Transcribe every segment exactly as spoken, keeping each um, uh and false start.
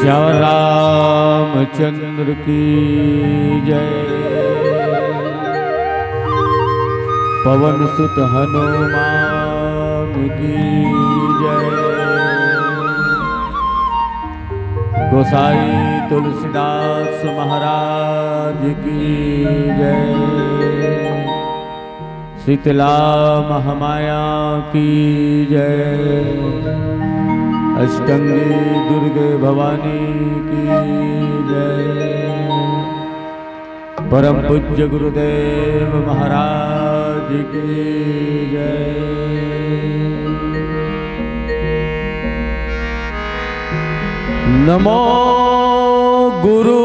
श्याम रामचंद्र की जय। पवन सुत हनुमान की जय। गोसाई तुलसीदास महाराज की जय। शीतला महामाया की जय। अष्टंगी दुर्गे भवानी की जय। परम पूज्य गुरुदेव महाराज की जय। नमो गुरु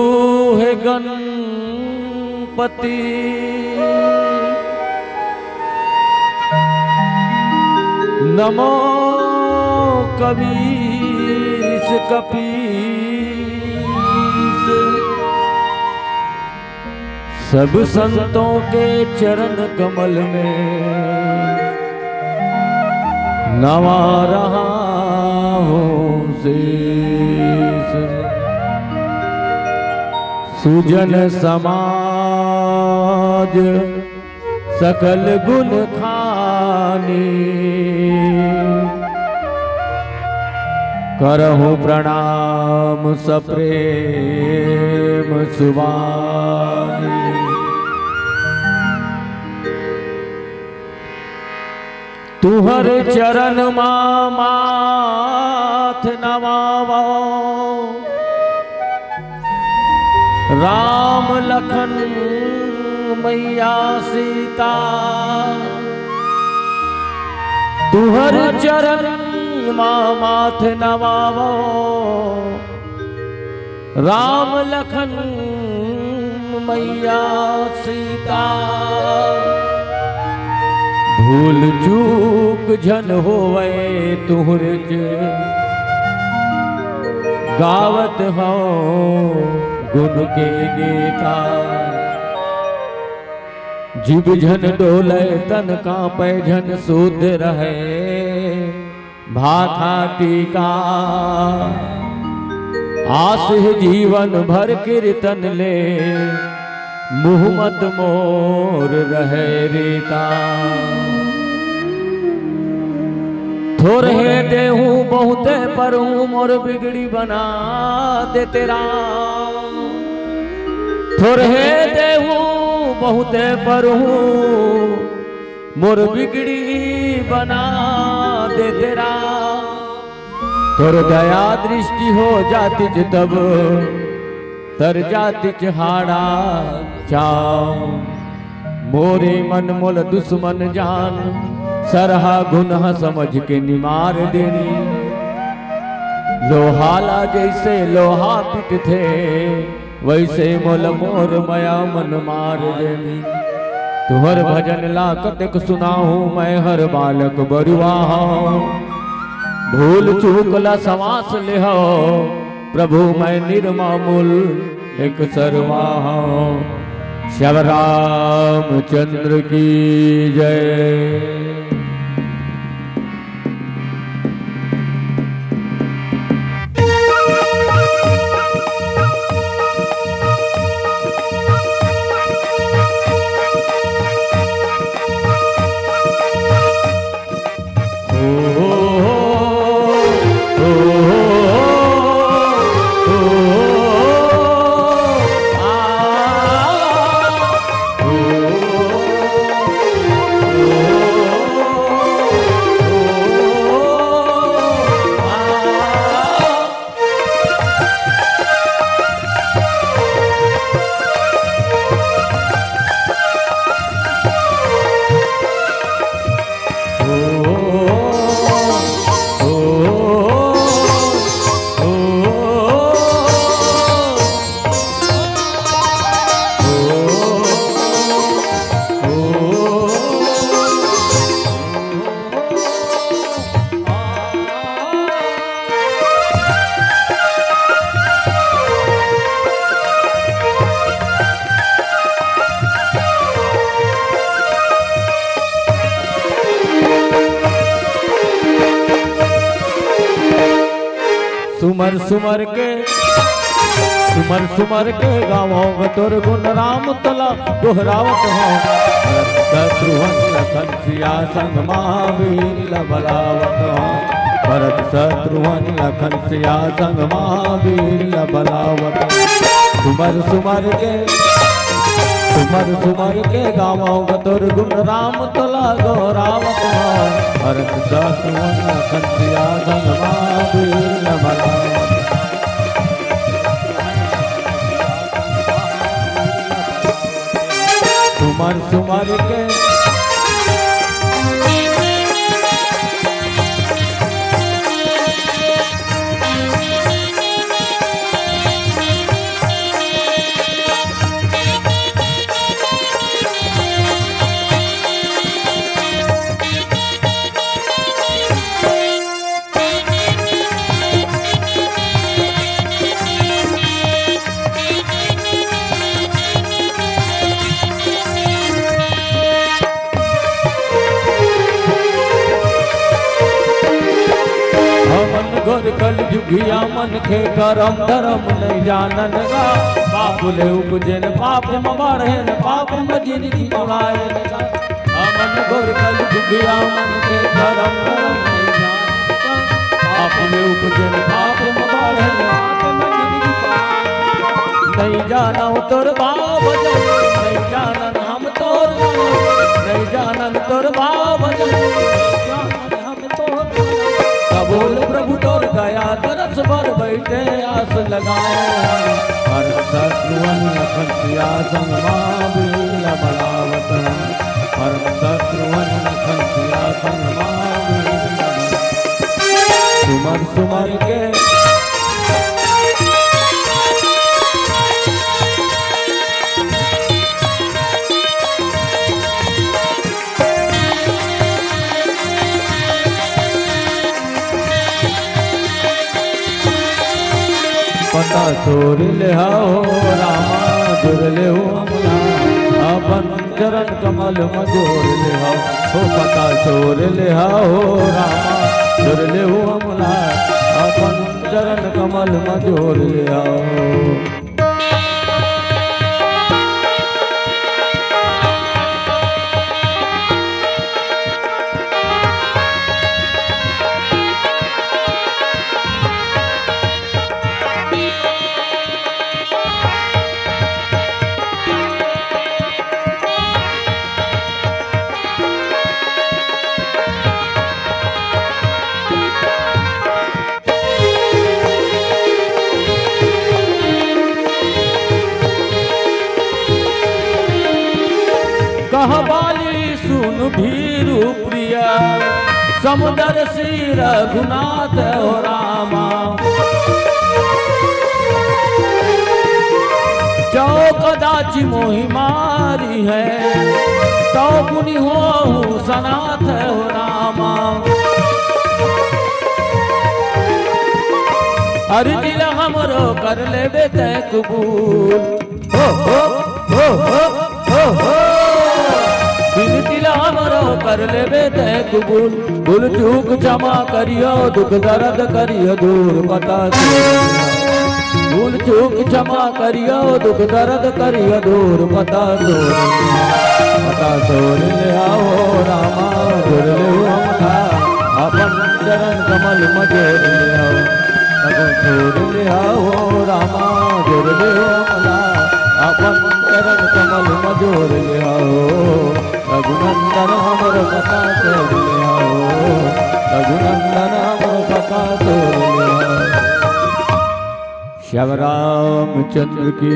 हे गणपति, नमो कवीश कपीश। सब संतों के चरण कमल में नवा रहा हूँ शीश। सुजन समाज सकल गुण खानी, करहु प्रणाम सप्रेम सुबानी। तुहर चरण मा माथ नवावो, राम लखन मैया सीता। तुहर चरण मा माथ नवावो, राम लखन मैया सीता। भूल चूक झन होवै तुहरे च, गावत हौं गुण के गीता। जीव झन डोलै तन कांपै, झन सुध रहै भाखा टीका। आस हे जीवन भर कीर्तन ले, मुँह मत मोर रहै रीता। थोरहे देहूँ बहुते परहूँ, मोर बिगड़ी बना देते राम। थोरहे देहूँ बहुते परहूँ, मोर बिगड़ी बना देते राम। तोर दया दृष्टि हो जातिच तब, तर जातिच हाड़ा चाम। मोरे मन मोल दुश्मन जान, सरहा गुनहा समझ के निमार देनी। लोहा ला जैसे लोहा पिटथे, वैसे मोल मोर मया मन मार देनी। तुहर भजन ला कतेक सुनाहूँ, मैं हर बालक बरुआ हौं। भूल चूक ला समास लेहौ, प्रभु मैं निरमा मूल एक सरवा हौं। श्याम रामचंद्र की जय। सुमर के, सुमर सुमर के गावंव ग तोर गुन राम तोला गोहरावत हंव। भरत शत्रुघ्न लखन सिया संग महावीर ल बलावत हंव। भरत शत्रुघ्न लखन सिया संग महावीर ल बलावत हंव। सुमर सुमर के, सुमर सुमर के गावंव ग तोर गुन राम तोला गोहरावत हंव। भरत शत्रुघ्न लखन सिया संग महावीर ल बलावत हंव। सुमर सुमर के। हमन घोर कलजुगिया मनखे करम धरम नइ जानन गा। पाप ले उपजेन पाप म बाढ़ेन पाप म जिनगी उड़ाएन गा। हमन घोर कलजुगिया मनखे करम धरम नइ जानन गा। पाप ले उपजेन पाप म बाढ़ेन पाप म जिनगी उड़ाएन गा। नइ जानव तोर भाव भजन, नइ जानन हम तोर भाव, नइ जानन तोर भाव भजन, नइ जानन हम तोर भाव। त बोल प्रभु तोर दया दरस बर बइठे आस लगाए। भरत शत्रुघ्न लखन सिया संग महावीर ल बलावत हंव। भरत शत्रुघ्न लखन सिया संग महावीर ल बलावत हंव। सुमर सुमर के। पता तोर लेहा हो रामा, जुर लेहू हमला, अपन चरण कमल म जोर लेहा हो। पता तोर लेहा हो रामा, जुर लेहू हमला, अपन चरण कमल म जोर लेहा हो। कह बाली सुन भीरु प्रिया, समुदर सी रघुनाथ हो रामा। जो कदाचि मोहि मारिहैं, तौ पुनि होहु सनाथ हो रामा। अरजी ला हमरो कर लेबे तैं कबूल। हो, हो, हो, हो, हो, हो। बिनती ला हमरो कर लेबे तैं कबूल। भूल चूक क्षमा करियो, दुख दर्द करियो दूर पता तोर। भूल चूक क्षमा करियो, दुख दर्द करियो दूर पता तोर। पता तोर लेहा हो रामा, जुर लेहू हमला, अपन चरण कमल म जोर लेहा हो। अगो छोड़ लेहा हो रामा, जुर लेहू हमला, अपन चरण कमल म जोर लेहा हो। रघुनंदन हमरो पता तोर लेहा हो, रघुनंदन हमरो पता तोर लेहा हो। श्याम रामचंद्र की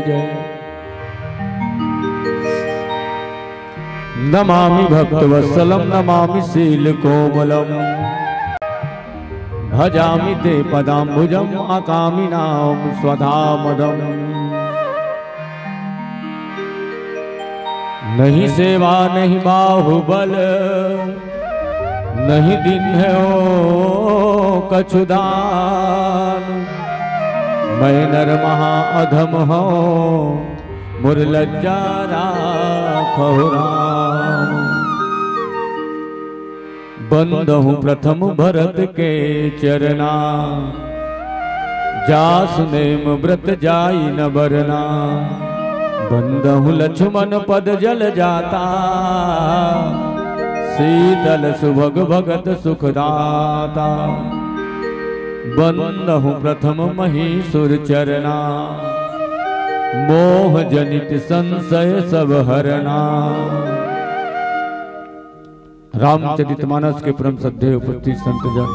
जय। नमामि भक्तवत्सलं नमामि शीलकोमलम्। भजामि ते पदाम्बुजं अकामिनां स्वधामदम्। नहीं सेवा नहीं बाहुबल, नहीं दीन्हे ओ कछु दान। मैं नर महा अधम हौं, मोर लज्जा राखहु राम। बंदहूँ प्रथम भरत के चरना, जासु नेम ब्रत जाई न बरना, बंदहु लछुमन पद जल जाता। सीतल सुभग भगत सुखदाता, बंदहु प्रथम महीसुर चरना। मोह जनित संसय सब हरना। रामचरितमानस के परम श्रद्धेय उपस्थित संत जन,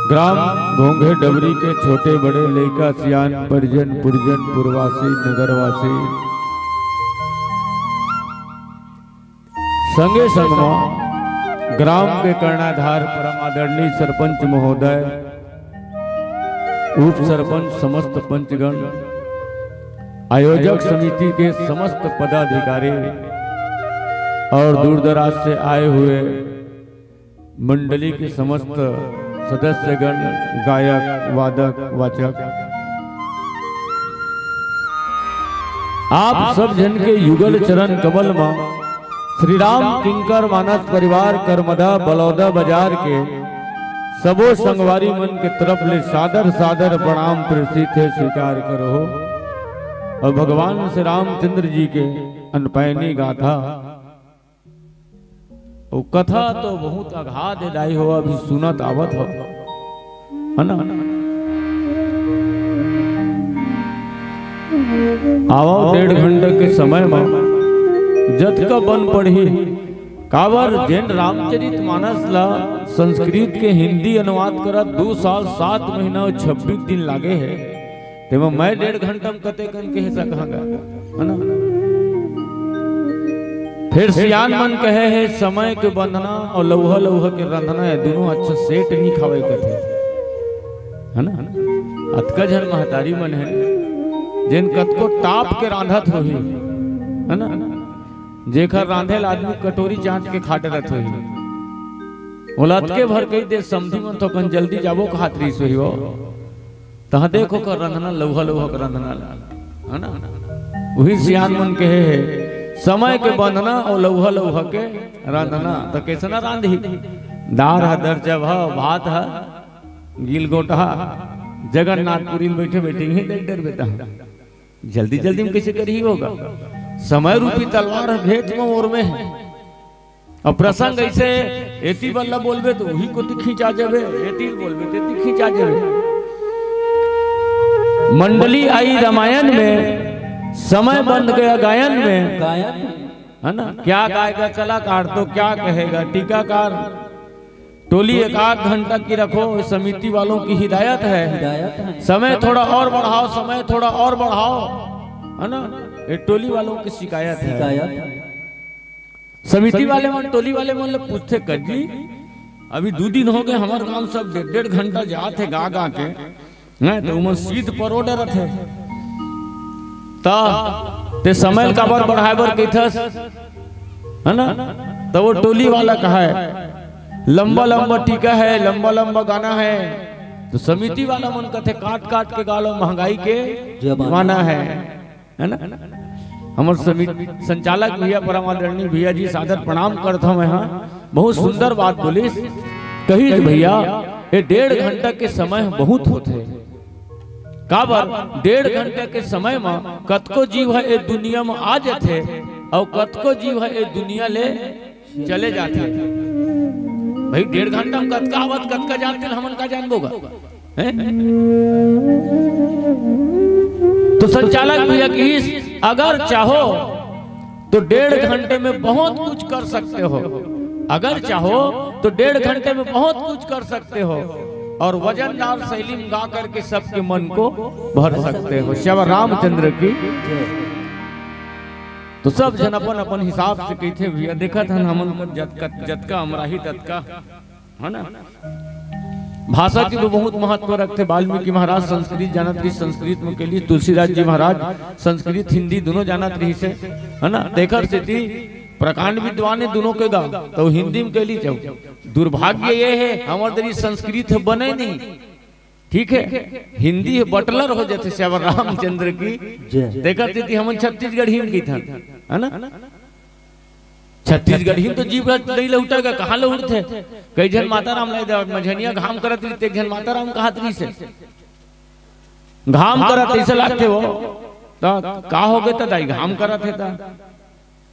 ग्राम घोंघे डबरी के छोटे बड़े लइका सियान, परिजन पुरजन, पुरवासी नगरवासी, संगे संग म ग्राम के कर्णाधार परम आदरणीय सरपंच महोदय, उप सरपंच, समस्त पंचगण, आयोजक समिति के समस्त पदाधिकारी और दूर दराज से आए हुए मंडली के समस्त सदस्यगण, गायक, वादक, वाचक, आप सब झन के युगल चरण कमल म श्री राम किंकर मानस परिवार करमदा बलौदा बाजार के सबो संगवारी मन के तरफ ले सादर सादर प्रणाम प्रेषित हे, स्वीकार करो। और भगवान श्री रामचंद्र जी के अनपैनी गाथा, वो कथा तो बहुत अगाध हे दाई हो, अभी सुनत आवत हो, है ना? आवव डेढ़ घंटा के समय म जतका बन पड़ही, काबर जेन रामचरित मानस ला संस्कृत के हिंदी अनुवाद करत दू साल सात महीना अउ छब्बीस दिन लागे हे, तेमा मैं डेढ़ घंटा म कते कन कहे सकहां गा, है ना? फिर सियान मन कहे हे, समय के बंधना और लउहा लउहा के रंधना, ये दोनों अच्छा सेट नहीं खावे कथे, है ना? अतका झन महतारी मन हे, जेन कतको टाप के रांधत होही, है ना? जेखर रांधे ला आदमी कटोरी चाट के खा डरत होही, ओला अतके भर कहि दे, समधी मन तो कन जल्दी जाबो कहत रहिस होही वो। तहां देखो का रंधना, लउहा लउहा का रंधना ला, है ना? वही सियान मन कहे हे, समय के बंधना और लउहा लउहा के रंधना। तो कैसना रांधही? दार ह दरचा भव, भात ह गिलगोटहा, जगन्नाथपुरी में बैठे बैठे ही देख डर बेटा, जल्दी जल्दी में कैसे करही होगा? समय रूपी तलवार ह घेंच म ओर में हे। अब प्रसंग ऐसे, एती बल्ला बोलबे तो वही कोती खींचा जाबे, एती बोलबे तो एती खींचा जाबे। मंडली आई रामायण में, समय बंध गया गायन में, गायन। है ना? क्या गाएगा कलाकार तो क्या कहेगा टीकाकार। टोली एक आध घंटा की रखो, समिति वालों की हिदायत है। हिदायत है। समय थोड़ा और बढ़ाओ, समय थोड़ा और बढ़ाओ, है ना? ये टोली वालों की शिकायत है। शिकायत है। समिति वाले मन, टोली वाले मन ले पूछथे, "कज्जी, अभी दू दिन हो गए, हमर गांव सब डेढ़ डेढ़ घंटा जात हे गा गा के, हैं, तो उमन सीध परो डरत हे, त ते समय ल काबर बढ़ाए बर कहिथस?" है ना? त वो टोली वाला कहे, "लंबा लंबा टीका है, लंबा लंबा गाना है।" तो समिति वाला मन कथे, "काट काट के गा लो, महंगाई के जमाना। जमाना है।" है ना? हमर समिति संचालक भैया, परम आदरणीय भैया जी, सादर प्रणाम करत हंव मैं हा। बहुत सुंदर बात बोलिस, कहिस, "भैया, ये डेढ़ घंटा के समय बहुत होथे।" काबर? डेढ़ घंटा के समय म कतको जीव ह ए दुनिया म आ जाथे अउ कतको जीव ह ए दुनिया ले चले जाथे। भाई, डेढ़ घंटा म कतका आवत, कतका जाथे, हमन का जानबो गा? हैं? तो संचालक भैया कहिस, "अगर चाहो तो डेढ़ घंटे में बहुत कुछ कर सकते हो, अगर चाहो तो डेढ़ घंटे में बहुत कुछ कर सकते हो और वजनदार शैली में गा करके सबके मन को भर सकते हो।" श्यावर रामचंद्र की। तो सब झन अपन अपन हिसाब से कहिथे, "भैया, देखत हन हमन जतका, जतका हमराही ततका।" है ना? भाषा के भी बहुत महत्व रखथे। वाल्मीकि महाराज संस्कृत जानत रहिस, संस्कृत में कहिस, तुलसीदास जी महाराज संस्कृत हिंदी दोनों जानत रहिस हे, है ना? तेखर सेती प्रकांड विद्वान हे दोनों के गा, तो हिंदी में कहिस जाओ। दुर्भाग्य ये हे, हमर दरी संस्कृत ह बने नहीं, ठीक है, हिंदी ह बटलर हो जाथे। श्यावर रामचंद्र की जय। तेखर सेती हमन छत्तीसगढ़ी में कहिथन, है ना? छत्तीसगढ़ी में तो जीभ नइ लहुटय गा, कहाँ लहुटथे? कई झन माता राम ला दे, मझनिया घाम करत रहिथे, एक झन माता राम कहत रहिसे। घाम करत अइसे लागथे वो। त का होगे त दाई, घाम करत हे त?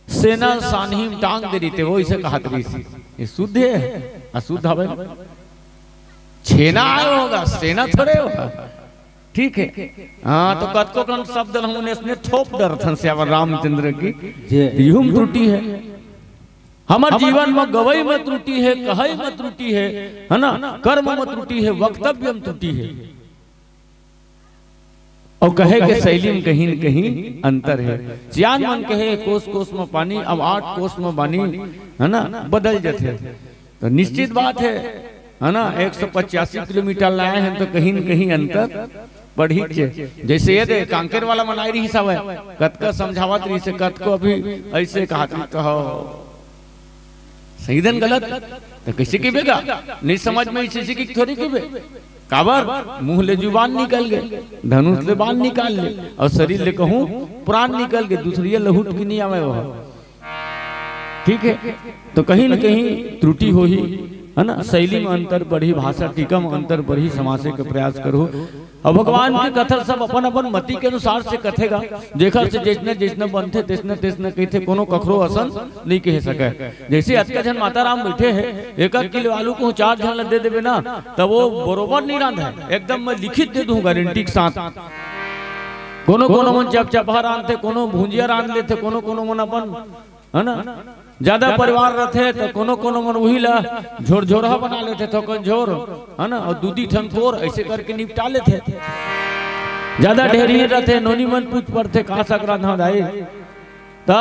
सेना सानही में टांग दे रहिथे वो, अइसे कहत रहिसे। ये शुद्ध हे? अशुद्ध हवे? छेना आय होगा, सेना थोड़े होगा। ठीक हे। हाँ, त कतको कन शब्द ल हमन अइसने थोप डरथन सियावर रामचंद्र की। जे। इहू म त्रुटि हे। हमर जीवन म गवई म त्रुटि हे, कहई म त्रुटि हे, हे ना? कर्म म त्रुटि हे, वक्तव्य म त्रुटि हे। अउ कहे के शैली म कहीं न कहीं अंतर हे। सियान मन कहे, "कोस कोस म पानी, अब आठ कोस म बानी", हे ना? बदल जथे। त निश्चित बात हे, हे ना? एक सौ पचासी किलोमीटर लाए हन त कहीं न कहीं अंतर पड़ही चे। जइसे ये दे, कांकेर वाला मन आय रहिस हवय, कतका समझावत रहिसे, कतको अभी अइसे कहत रहिस त हो। सही दन गलत, त कइसे कहिबे गा? नइ समझ म अइसे, अइसे कहिके थोड़ी कहिबे। काबर? मुंह ले जुबान निकल गे, धनुष ले बाण निकाल ले, अउ शरीर ले कहूं प्राण निकल गे, दूसरिया लहुट के नइ आवय वो। ठीक हे, त कहीं न कहीं त्रुटि होही, हे ना? शैली म अंतर पड़ही, भाषा टीका म अंतर पड़ही, समझे के प्रयास करहू। अउ भगवान के कथा सब अपन-अपन मति के अनुसार से कथे गा, जेखर से जइसने-जइसने बनथे, तइसने-तइसने कहिथे, कोनो कखरो असन नइ कहे सकय। जइसे अतका झन माता राम बइठे हे, एक-एक किलो आलू कहूं चार झन ल दे देबे ना, त वो बरोबर नइ रांधय, एकदम मैं लिखित दे दूं गारंटी के साथ। कोनो-कोनो मन चपचपहा रांधथे, कोनो भुंजिया रांध लेथे, कोनो-कोनो मन अपन, हे ना? जादा परिवार रथे त कोनो कोनो मन उही ला झोरझोरहा बना लेथे, थोकन झोर, हे ना, अउ दू दी ठन कोर, अइसे करके निपटा लेथे। जादा ढेरही रथे, नोनी मन पूछ पड़थे, "का साग रांधव दाई?" त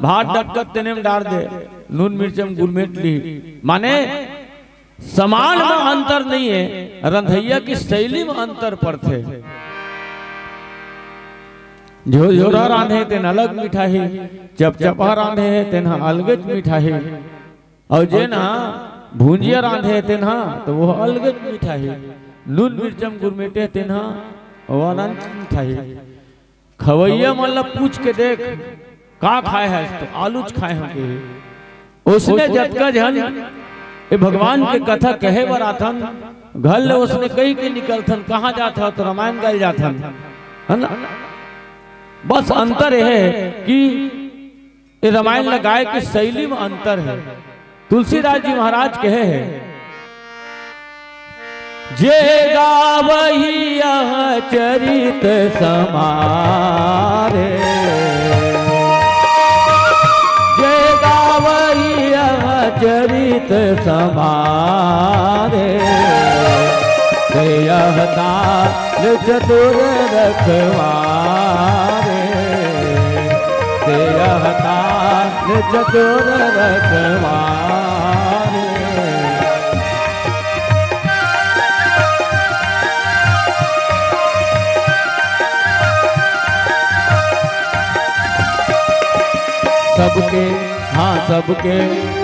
भात डटकत तेने म डार दे, नून मिर्चा म गुरमेट ली। माने समान म अंतर नइ हे, रंधइया के शैली म अंतर पड़थे। झोरझोरहा रांधे तेन अलग मिठाही, चपचपहा रांधे हे तेन ह अलगेच मिठाही, अउ जेन ह भुंजिया रांधे तेन ह त वो अलगेच मिठाही, नून मिर्चा म गुरमेटे तेन ह वो अलग मिठाही। खवइया मन ल पूछ के देख, का खाय हस? त आलूच खाय हंव कही। ओसने जतका झन ए भगवान के कथा कहे बर आथन, घर ले ओसने कहि के निकलथन, कहाँ जात हव? त रामायण गाय ल जाथन, हे ना? बस अंतर ये हे कि ए रामायण ल गाय के शैली म अंतर हे। तुलसीदास जी महाराज कहे हे, "जे गावही यह चरित समारे, जे गावही यह चरित समारे, ते यह ताल चतुर रखवारे, ते यह ताल चतुर रखवारे।" सबके, हाँ सबके,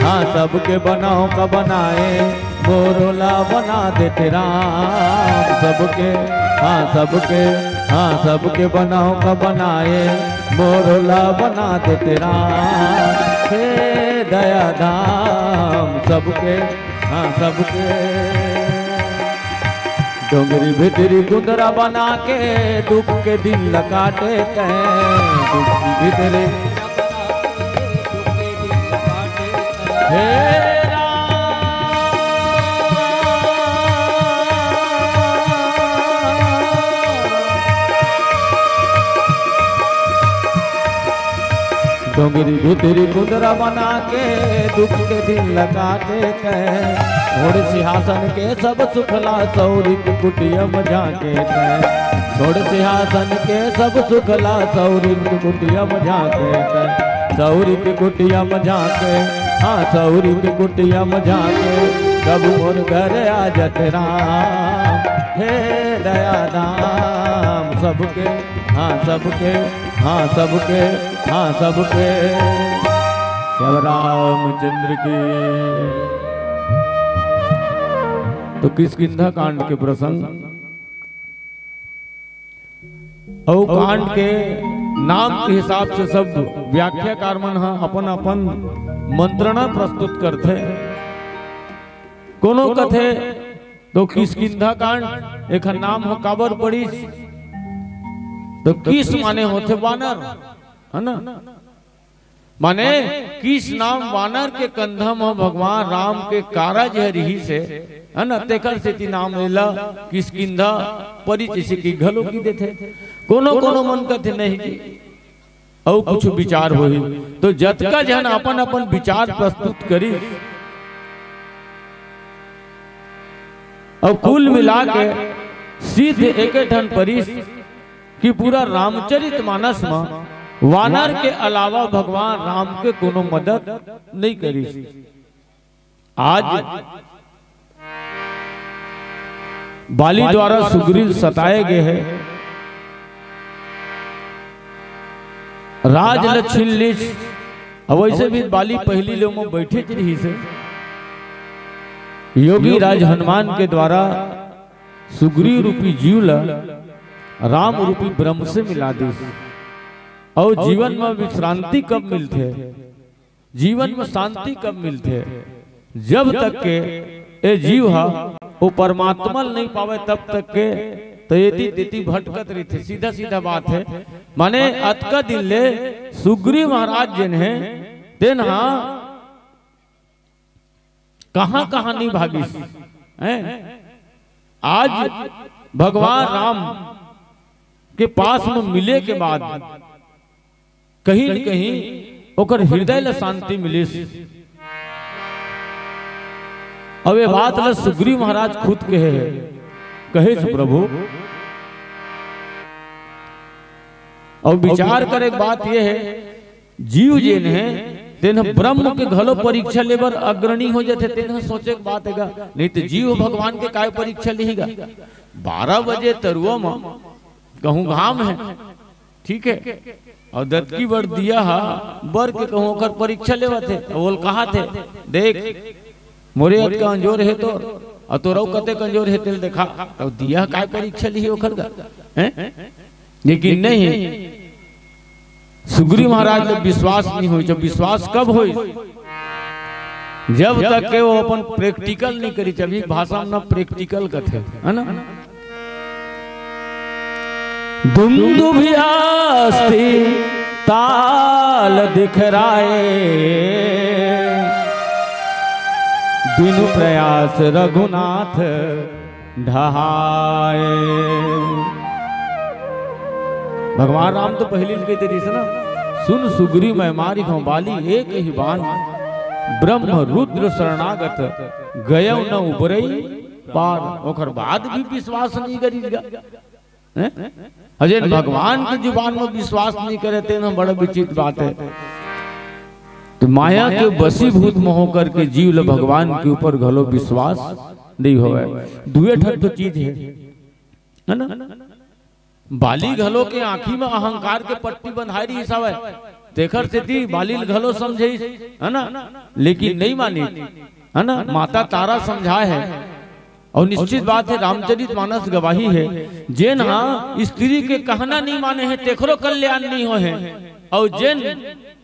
हाँ सबके बनाव का बनाए, मोरो ला बना देते राम। सबके, हाँ सबके, हाँ सबके बनाव का बनाए, मोरो ला बना देते राम। हे दया धाम सबके, हाँ सबके। डोंगरी भीतरी कुंदरा बना के दुख के दिन ल काटे तैं। डोंगरी भीतरी हे राम। डोंगरी भीतरी कुंदरा बना के दुख के दिन ल काटे तैं। छोड़ सिंहासन के सब सुखला सौरी के कुटिया म जाके तैं। छोड़ सिंहासन के सब सुखला सौरी के कुटिया म जाके तैं। सौरी के कुटिया म जाके, हाँ सौरी के कुटिया म जाके, कब मोर घर आ जत राम। हे दया धाम सबके, हाँ सबके, हाँ सबके, हाँ सबके। श्री रामचंद्र की। तो किष्किंधा कांड के प्रसंग अउ कांड के नाम के हिसाब से सब व्याख्याकार मन ह अपन अपन मंत्रणा प्रस्तुत करथे। कोनो कथे तो किष्किंधा कांड, एखर नाम ह काबर पड़िस? तो किस माने होथे वानर, है ना? माने किस नाम वानर के कंधा म भगवान राम के कारज ह रिहिस हे, है ना? तेकर सेती नाम एला किष्किंधा पड़िस, जैसे कि घलो की देथे। कोनो कोनो मन कथे नहीं जी, अउ कुछ विचार होही। तो जतका झन अपन अपन विचार प्रस्तुत करिस, अउ कुल मिला के सिद्ध एके ठन परिस कि पूरा रामचरित मानस म वानर के अलावा भगवान राम के कोनो मदद नहीं करिस। आज बाली द्वारा सुग्रीव सताए गए हैं, राज ल छीन लिस। अब वैसे भी बाली पहली ले ओमा बैठे च रहिस हे। योगी राज हनुमान के द्वारा सुग्रीव रूपी जीव ल राम रूपी ब्रह्म से मिला दिस। अउ जीवन में विश्रांति कब मिलथे, जीवन में शांति कब मिलथे? जब तक के ए जीव ह ओ परमात्मा ल नहीं पावे, तब तक के तो एती तेती भटकत रहिथे। सीधा सीधा बात है। माने अतका दिन ले सुग्रीव महाराज जेन हे, तेन हा कहाँ कहाँ नहीं भागिस, हैं? आज भगवान राम के पास में मिले के बाद कहीं न कहीं ओकर हृदय ल शांति मिलिस। अब ये बात ल सुग्रीव महाराज खुद कहे हे, कहे प्रभु, अउ विचार करे के बात ये हे, जीव जेन हे, तेन ह ब्रह्म के घलो परीक्षा लेबर अग्रणी हो जाथे, तेन ह सोचे के बात हे गा। नहीं तो जीव भगवान के काय परीक्षा लेही गा? बारह बजे तरुआ म कहूँ घाम हे, ठीक हे, अउ दतकी बर दिया हा बर के कहूँ ओकर परीक्षा लेवत हे, अउ ओल कहात हे, देख, मोरे अतका अंजोर हे तो, अउ तोर अउ कते कमजोर हे तेल देखा, तो दिया काय परीक्षा लिही ओखर का, हैं? लेकिन नहीं, सुग्रीव महाराज ल विश्वास नहीं होई। जब विश्वास कब होई? जब तक के वो अपन प्रैक्टिकल नहीं करी। जब भाषा में ना प्रैक्टिकल कथे, है ना? दुंदुभियास्ति ताल दिखराए, बिनु प्रयास रघुनाथ ढहाए। भगवान राम तो पहली ल कहि दे रहिस ना, सुन सुग्रीव मैं मारिहौं बाली एक ही बान, ब्रह्म रुद्र शरणागत गयौ न उबरई पार। ओकर बाद भी विश्वास नहीं करिस गा। हैं? अउ जेन भगवान के जुबान में विश्वास नहीं करे, तेन बड़ा विचित्र बात है। तो माया के वशीभूत मोह करके जीव ल भगवान के ऊपर घलो विश्वास नहीं होवे। दुए ठन तो चीज है, है ना? बाली घलो के आंखी में अहंकार के पट्टी बंधाई रहिस हवय, तेखर सेती बाली ल घलो समझाइस, है ना? लेकिन नहीं मानिस, है ना? माता तारा समझाए है। अउ निश्चित बात है, रामचरित मानस गवाही है, जेन हा स्त्री के कहना नहीं माने है, तेखरो कल्याण नहीं होए है, अउ जेन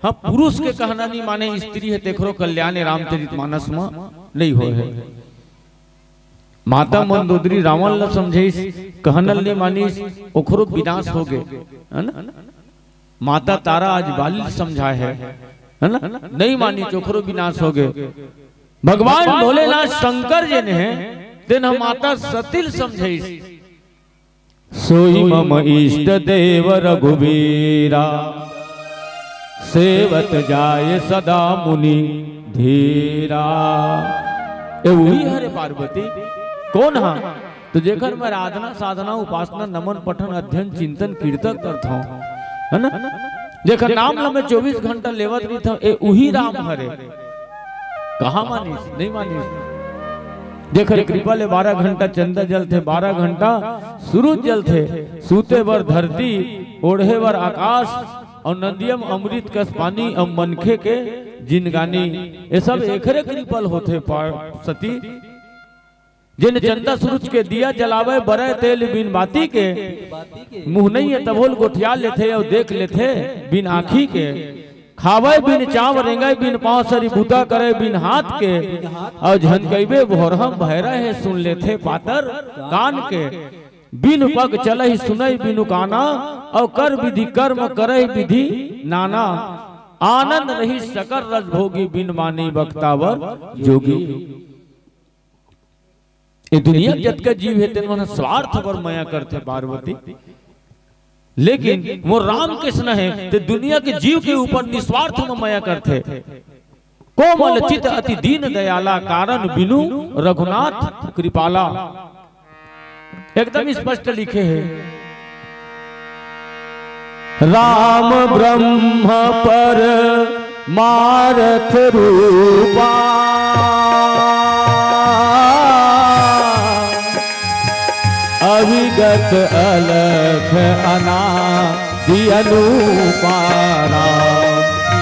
हा पुरुष के कहना नहीं माने, स्त्री है, तेखरो कल्याण रामचरित मानस में नहीं होए है। माता मंदोदरी रावण ल समझाइस, कहना ल नहीं मानिस, ओखरो विनाश हो गे, है ना? माता तारा आज बाली ल समझाए है, है ना? नहीं मानिस, ओखरो विनाश हो गे। भगवान भोलेनाथ शंकर जेन हे, तेन ह माता सती ल समझाइस, सोई मम इष्ट देव रघुवीरा, सेवत जाय सदा मुनि धीरा। ए उही हरे पार्वती, कोन हा? तो जेकर मैं आराधना, साधना, उपासना, नमन, पठन, अध्ययन, चिंतन, कीर्तन करत हौं, है ना? जेकर नाम ल मैं चौबीस घंटा लेवत रहिथौं, ए उही राम हरे। कहाँ मानिस? नहीं मानिस। जेकर कृपा ले बारह घंटा चंदा जलथे, बारह घंटा सूरज जलथे, सूते बर धरती, ओढ़े बर आकाश, अउ नदिया म अमृत कस पानी, अउ मनखे के जिनगानी, ये सब एकरे कृपा ले होथे पा-, सती। जेन चंदा सूरज के दिया जलावे, बरे तेल बिन बाती के, मुंह नइ हे तभो ल गोठिया लेथे अउ देख लेथे बिन आँखी के। खावे बिन चांव, रेंगे बिन पांव, सरी बूता करे बिन हाथ के, अउ झन कहिबे भोरहा म भैरा हे, सुन लेथे पातर कान के। बिन पग चलही सुनई बिनु काना, अउ कर विधि कर्म करही विधि नाना। आनंद रही सकल रस भोगी, बिन मानी बखतावर जोगी। ये दुनिया के जतका जीव हे, तेन मन ह स्वार्थ बर मया करथे, पार्वती। लेकिन वो राम कृष्ण हे, ते दुनिया के जीव के ऊपर निस्वार्थ म मया करथे। कोमल चित अति दीन दयाला, कारण बिनु रघुनाथ कृपाला। एकदम स्पष्ट लिखे हे। राम ब्रह्म परमारथ रूपा, अविगत अलख अनादि अनूपा। राम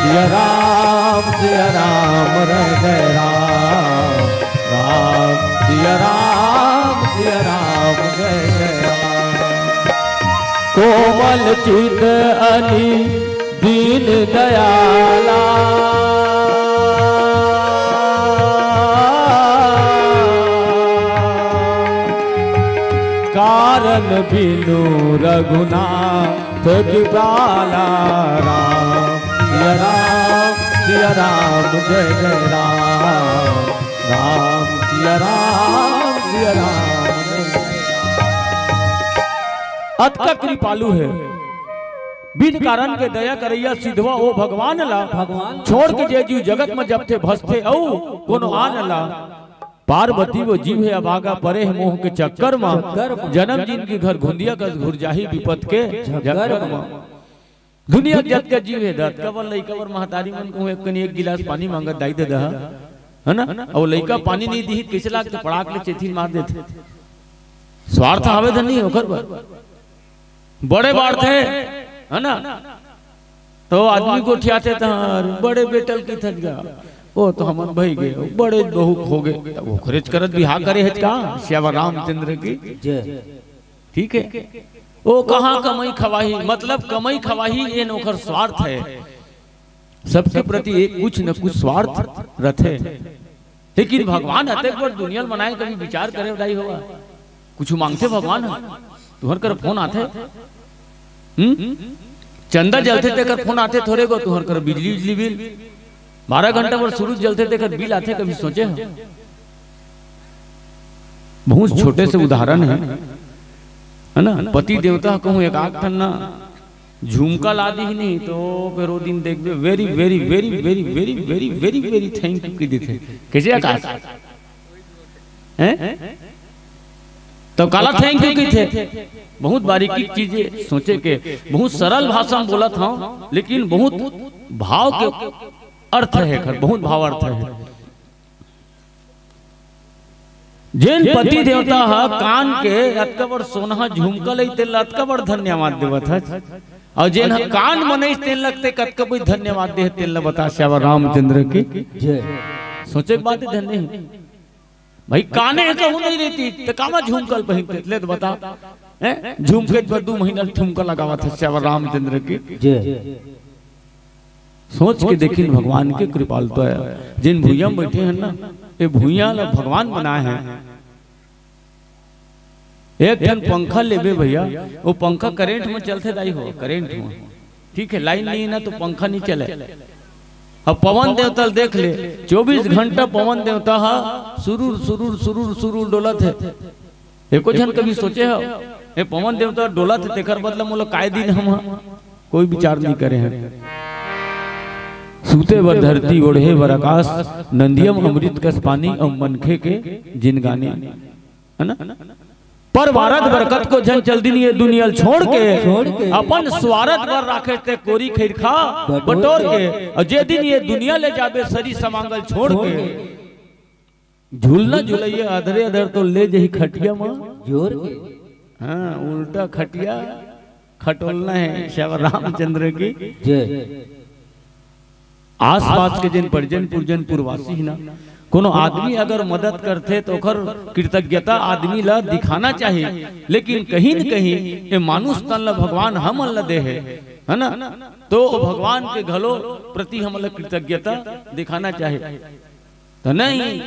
सिया राम, सिया राम, जय जय राम। राम सिया राम, सिया राम, जय जय राम। कोमल चित अति दीन दयाला, कारण बिनु रघुनाथ कृपाला। राम सिया राम, सिया राम, जय जय राम। राम सिया राम, सिया राम, जय जय राम। अतका कृपालु हे, बिन कारण के दया करइया सिधवा ओ भगवान ला। भगवान छोड़ के जे जीव जगत म जपथे भसथे अउ कोनो आन ला। पार्वती वो जीव हे अभागा, परे हे मोह के चक्कर म। चक्कर म। जनम जिनगी घर घुंदिया कस घुर जाही, बिपत के झक्कर झक्कर म। म। दुनिया के जतका जीव हे, दतका बर लइका बर महतारी मन कहूँ एक कनी एक गिलास पानी मांगत, दाई दे दहा, हे ना? अउ लइका पानी नइ दिही, कइसे लागथे? पड़ाक ले चेथी मार देथे। स्वार्थ आवे धन नइ ओकर बर। बड़े बाढ़थे, हे ना? तो आदमी गोठियाथे तहार, बड़े बेटा ल कहिथस गा, ओ तो हमन भई गे, बड़े बहू होगे, त ओकरेच करत बिहा करे हेच का? सियावर रामचंद्र की। जय। ठीक हे, ओ कहाँ कमई खवाही, मतलब कमई खवाही, ये न ओकर स्वार्थ हे। सबके प्रति एक कुछ न कुछ स्वार्थ रथे। लेकिन भगवान अतेक बड़ दुनिया ल बनाए, कभी विचार करे दाई होगा? कुछ मांगथे भगवान ह? तुहर कर फोन आथे? हम्म? चंदा जलथे तेकर फोन आथे थोरे गो, तुहर कर बिजली, बिजली बिल। बारह घंटा बर सूरज जलथे तेकर बिल आथे, कभी सोचे हो? बहुत छोटे से उदाहरण हे, हे ना? पति देवता कहूँ एक आध ठन ना झुमका ला दिही नहीं तो फेर ओ दिन देखबे, very, very, very, very, very, very, very, very thank you कहि देथे। कइसे आकाश? हैं? तो काला thank you कहिथे? बहुत बारीकी चीज हे सोचे के, बहुत सरल भाषा म बोलत हंव, लेकिन बहुत भाव के अर्थ हे एकर, बहुत भाव अर्थ हे। जेन पति देवता ह कान के अतका बड़ सोनहा झुमका लइस, तेन ल अतका बड़ धन्यवाद देवत हस, अउ जेन ह कान बनइस, तेन ल ते कतका बड़ धन्यवाद दे, तेन ल बता सियावर रामचंद्र की। जय। सोचे के बात हे धन्य हे। भाई, काने हे कहूँ नइ रहितिस, त कामा झुमका ल पहिनते, ले त बता। हैं? झुमके बर दू महीना ठुमका लगावत हस सियावर रामचंद्र की। जय। सोच के देखिन भगवान के कृपालुता हे। जेन भुइयां म बइठे हन ना, ये भुइयां ला भगवान बनाए हे। एक ठन पंखा लेबे भइया, वो पंखा current म चलथे दाई हो, current म। ठीक हे, line नइ हे ना तो पंखा नइ चले। अब पवन देवता ल देख ले, चौबीस घंटा पवन देवता ह सुरूर, सुरूर, सुरूर, सुरूर डोलत हे। एको झन कभी सोचे हो, ए पवन देवता डोलत हे, तेकर बदला मोला काय दिन हम ह? कोई विचार नइ करे हे। सूते बर धरती, ओढ़े बर आकाश, नदिया म अमृत कस पानी, अउ मनखे के जिनगानी, हे ना? परवारथ बर कतको झन चल दिन ये दुनिया ल छोड़ के, छोड़ के। अपन स्वारथ बर राखे ते कोरी खैर खा बटोर बटोर के। के। अउ जे दिन ये दुनिया ले जाबे सरी समांगल छोड़ छोड़ के। के। झूलना झुलइया अधरे अधर तो ले जही खटिया म। जोर के। हाँ, उल्टा खटिया खटोलना हे, सियावर रामचंद्र की। जय। आसपास के जेन परिजन पुरजन पुरवासी हे ना, कोनो आदमी अगर मदद करथे, तो ओकर कृतज्ञता आदमी ला दिखाना चाही। लेकिन कहीं न कहीं ये मानुष तन ला भगवान हमन ला दे हे, है ना? तो भगवान के घलो प्रति हमन ला कृतज्ञता दिखाना चाही। तो नहीं,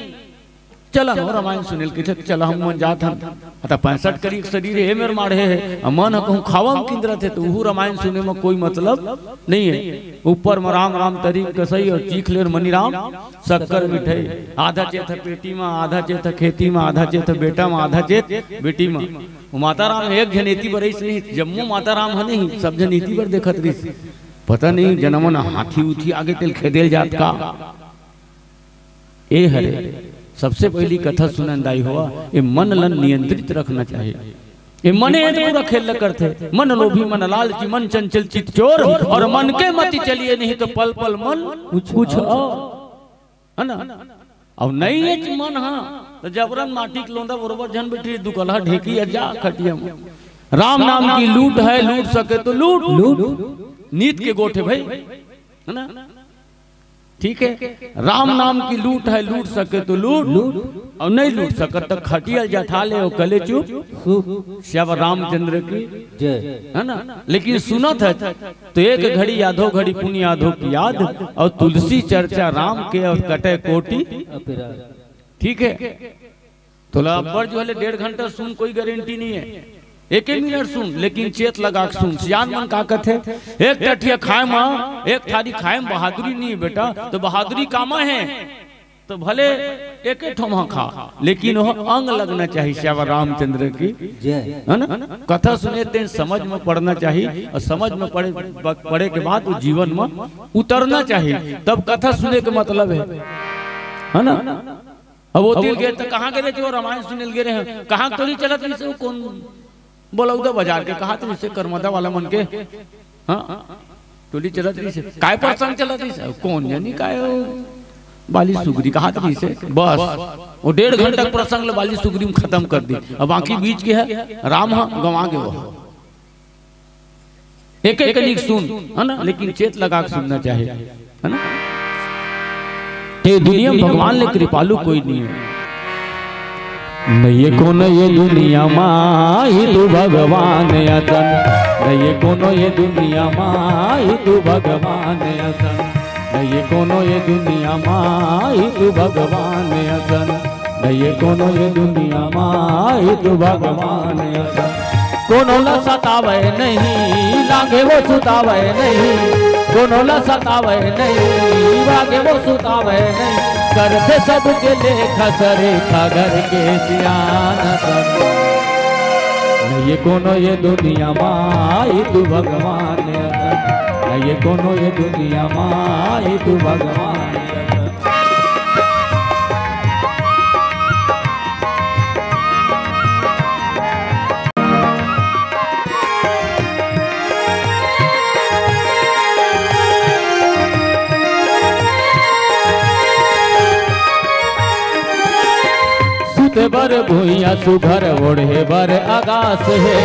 चला हो रामायण सुने ल, कहिथे, "चला, हम मन जात हन।" अता पैंसठ करी के शरीर हे, मेर माढ़े हे, अ मन ह कहूँ खावा म किंदरत हे, तो उहू रामायण सुने म कोई मतलब नहीं है। ऊपर म राम राम तरी कसई और चीख लेर मनीराम शक्कर मिठाई। आधा चेत ह पेटी म, आधा चेत ह खेती म, आधा चेत ह बेटा म, आधा चेत बेटी म। वो माता राम एक झन एती बर अइस नहीं, जम्मो माता राम ह नहीं, सब झन एती बर देखत रहिस। पता नहीं जनमन हाथी उथी आगे तेल खेदेल जात का। ए हरे, सबसे पहली कथा सुनन दाई होवा, ए मन लन नियंत्रित रखना चाहिए। ए मने तो पूरा खेल करथे, मन लोभी, मन लालची, मन चंचल, चित चोर, और मन के मति चलिए नहीं तो पल पल मन कुछ और, है ना? अब नहीं है मन, हाँ, तो जबरन माटी के लोंदा बरोबर झन बैठी, दुकलहा ढेकी है, जा खटिया में। राम नाम की लूट है, लूट सके तो लूट, लूट। नीत के गोठे भाई, है ना? ठीक है, राम नाम की लूट है, लूट सके तो लूट, लूट। और नहीं लूट सकत तो खटिया जठा ले और कले चुप। सुख। श्यावर रामचंद्र की जय। है ना? लेकिन सुनत है तो एक घड़ी आधो घड़ी पुनि आधो की याद, और तुलसी चर्चा राम के और कटे कोटि। अपराध। ठीक है, तोला अब्बड़ जो हले डेढ़ घंटा सुन, कोई गारंटी नहीं है, एक ही मिनट सुन, लेकिन चेत लगा के सुन। सियान मन का कथे, एक टठिया खाए मा, एक थारी खाए में बहादुरी नहीं है बेटा, तो बहादुरी कामा है, तो भले एक ही ठोमा खा, लेकिन वो अंग लगना चाहिए। श्यावर रामचंद्र की जय। है ना? कथा सुने ते समझ में पड़ना चाहिए, और समझ में पड़े, पड़े के बाद वो जीवन में उतरना चाहिए, तब कथा सुने के मतलब है, है ना? अब वो दिल गे तो कहाँ गे रहे थे, वो रामायण सुने ल गे रहे हैं, कहाँ टोली चलत रहिस हे, वो कोन बलौदा बाजार के, कहाँ तो रहिस हे करमदा वाला मन के, हाँ, टोली चलत रहिस हे, काय प्रसंग चलत रहिस हे, कोन जानी काय हो, बाली सुगरी कहाँ तो रहिस हे, बस वो डेढ़ घंटा के प्रसंग ले बाली सुगरी में खत्म कर दी। अब बाकी बीच के है राम, हाँ, गंवा गे वो। एक एक कनिक सुन, है ना, लेकिन चेत लगा के सुनना चाहिए, है ना? ये दुनिया में भगवान ले कृपालु कोई नहीं है। नहीं ये कोनो ये दुनिया मा, ही तू भगवान असन। नहीं ये कोनो ये दुनिया मा, ही तू भगवान असन। नहीं ये कोनो ये दुनिया मा, ही तू भगवान असन। नहीं ये कोनो ये दुनिया मा, ही तू भगवान असन। कोनो ला सतावे नहीं, लागे वो सुतावे नहीं। कोनो ला सतावे नहीं, लागे वो सुतावे नहीं। करथे सबके लेखा सरेखा घर के सियान असन। नहीं ये कोनो ये दुनिया मा, ही तू भगवान असन। नहीं ये कोनो ये दुनिया मा, ही तू भगवान असन। सुते बर भुइयां सुघर ओढ़े बर अगास हे।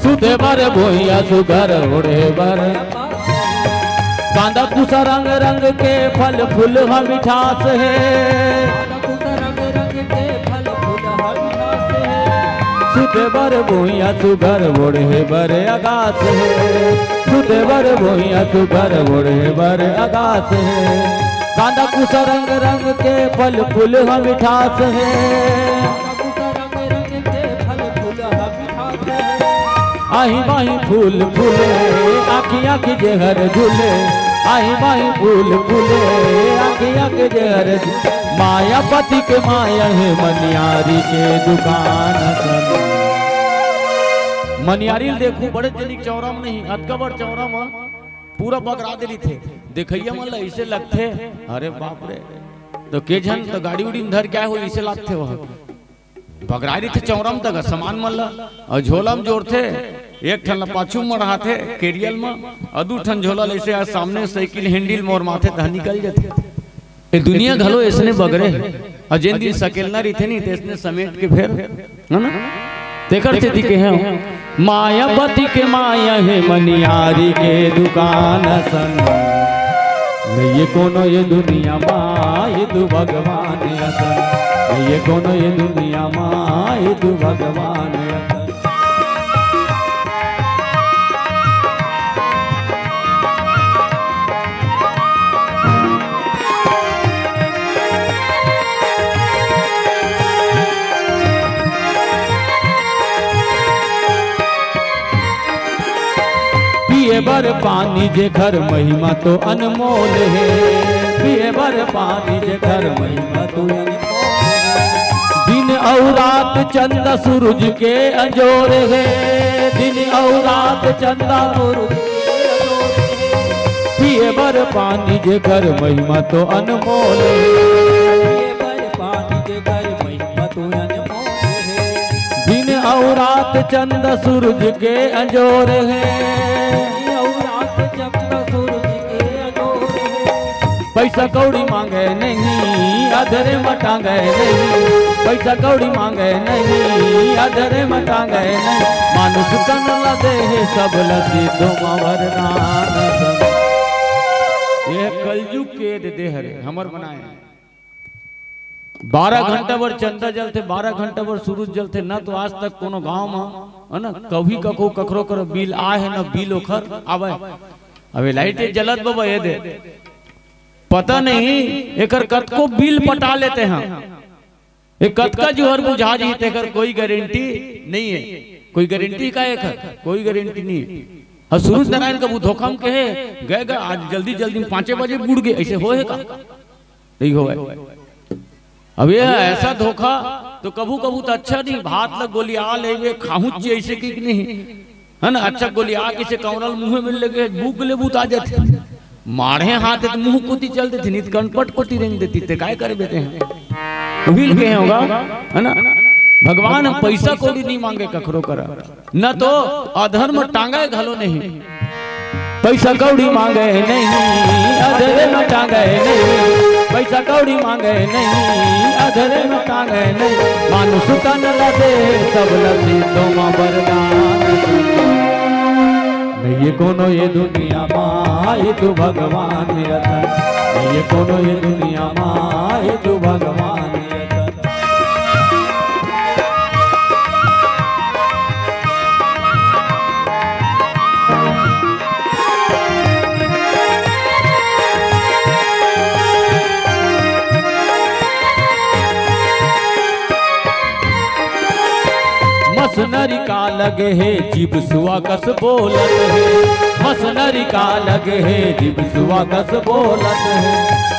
सुते बर भुइयां सुघर ओढ़े बर। कांदा कुसा रंग रंग के फल फूल ह मिठास हे। सुते बर भुइयां सुघर ओढ़े बर अगास हे। सुते बर भुइयां सुघर ओढ़े बर अगास हे। कांदा कुसा रंग रंग के फल फूल ह मिठास हे। आही बाही फूल फूले, आँखी आँखी जेहर झूले। आही बाही फूल फूले, आँखी आँखी जेहर झूले। मायापति के माया हे मनियारी के दुकान असन। मनियारी ल देखू, बड़े जनिक चौरा म नहीं, अतका बड़ चौरा म पूरा बगरा दे रहिथे। देखइया मन ल अइसे लगथे, अरे बाप रे, तो के झन तो गाड़ी उड़ी म धर के आए हो, अइसे लगथे वह। बगरा रहिथे चौरा म तक सामान मन ल, अउ झोला म जोरथे, एक ठन ल पाछू म मढ़ाथे केरियल म, अउ दू ठन झोला ल अइसे आ सामने साइकिल हैंडल म ओरमाथे, तहाँ निकल जथे। ए दुनिया घलो अइसने बगरे हे, अउ जेन दिन सकेलना रहिथे नी, तइसने समेट के फेर, है ना? तेकर सेती कहे हंव, मायापति के माया हे मनियारी के दुकान असन। नहीं ये कोनो ये दुनिया मा, ही तू भगवान असन, ये कोनो ये दुनिया मा, ये तू भगवान असन। पिए बर पानी जेकर महिमा तो अनमोल हे, पिए बर पानी जेकर महिमा तो अनमोल हे। दिन अउ रात चंदा सूरज के अंजोर हे, दिन अउ रात चंदा सूरज के अंजोर हे। पिए बर पानी जेकर महिमा तो अनमोल हे। पिए बर पानी जेकर महिमा तो अनमोल हे। दिन अउ रात चंदा सूरज के अंजोर हे। दिन अउ रात चंदा सूरज के अंजोर हे। पैसा कौड़ी मांगे नहीं, अधरे म टांगे नहीं। पैसा कौड़ी मांगे नहीं, अधरे म टांगे नहीं। मानुष तन ला दे हे सब ला, सिद्धो म वरदान असन। ये कलजुग के दे दे हरे, हमर बनाए। बारह घंटा बर चंदा जलथे, बारह घंटा बर सूरज जलथे, न तो आज तक कोनो गांव म, है ना, कभी कखो कखरो कर बिल आए हे, न बिल ओखर आवे। अबे लाइट ये जलत बबा, ये दे। पता नहीं एकर कतको बिल पटा लेते हैं। ये कतका जुहर बुझा जी, तेकर कोई गारंटी नहीं है। कोई गारंटी का एकर? कोई गारंटी नहीं है। हाँ, सूरज नारायण कभू धोखा म कहे, "गए गा, आज जल्दी जल्दी में पाँचे बजे बुड़ गए", ऐसे होए का? नहीं होए। अब ये ऐसा धोखा तो कभू कभू तो अच्छा नहीं, भात ला गोलिया लेबे, खाहूं ची ऐसे की नहीं, है ना? अच्छा गोलिया के से कौनल मुंह में लगे, भूख ले बूत आ जाते। माढ़े हाथ त मुंह कोती चल देते, नित कनपट कोती रेंग देती, ते काय करे बेटे हैं? बिल के होगा, है ना? भगवान हम पैसा कौड़ी नहीं मांगे कखरो करा, न तो अधर म टांगे घलो नहीं। पैसा कौड़ी मांगे नहीं, अधरे म टांगे नहीं। पैसा कौड़ी मांगे नहीं, अधरे म टांगे नहीं। मानुष तन ला दे सब ला, सिद्धो म वरदान। नहीं ये कोनो ये दुनिया मा, ये तू भगवान असन। नहीं ये कोनो ये दुनिया मा, ये तू भगवान असन। मसनरी का लगे हे, जीभ सुआ कस बोलत हे। मसनरी का लगे हे, जीभ सुआ कस बोलत हे।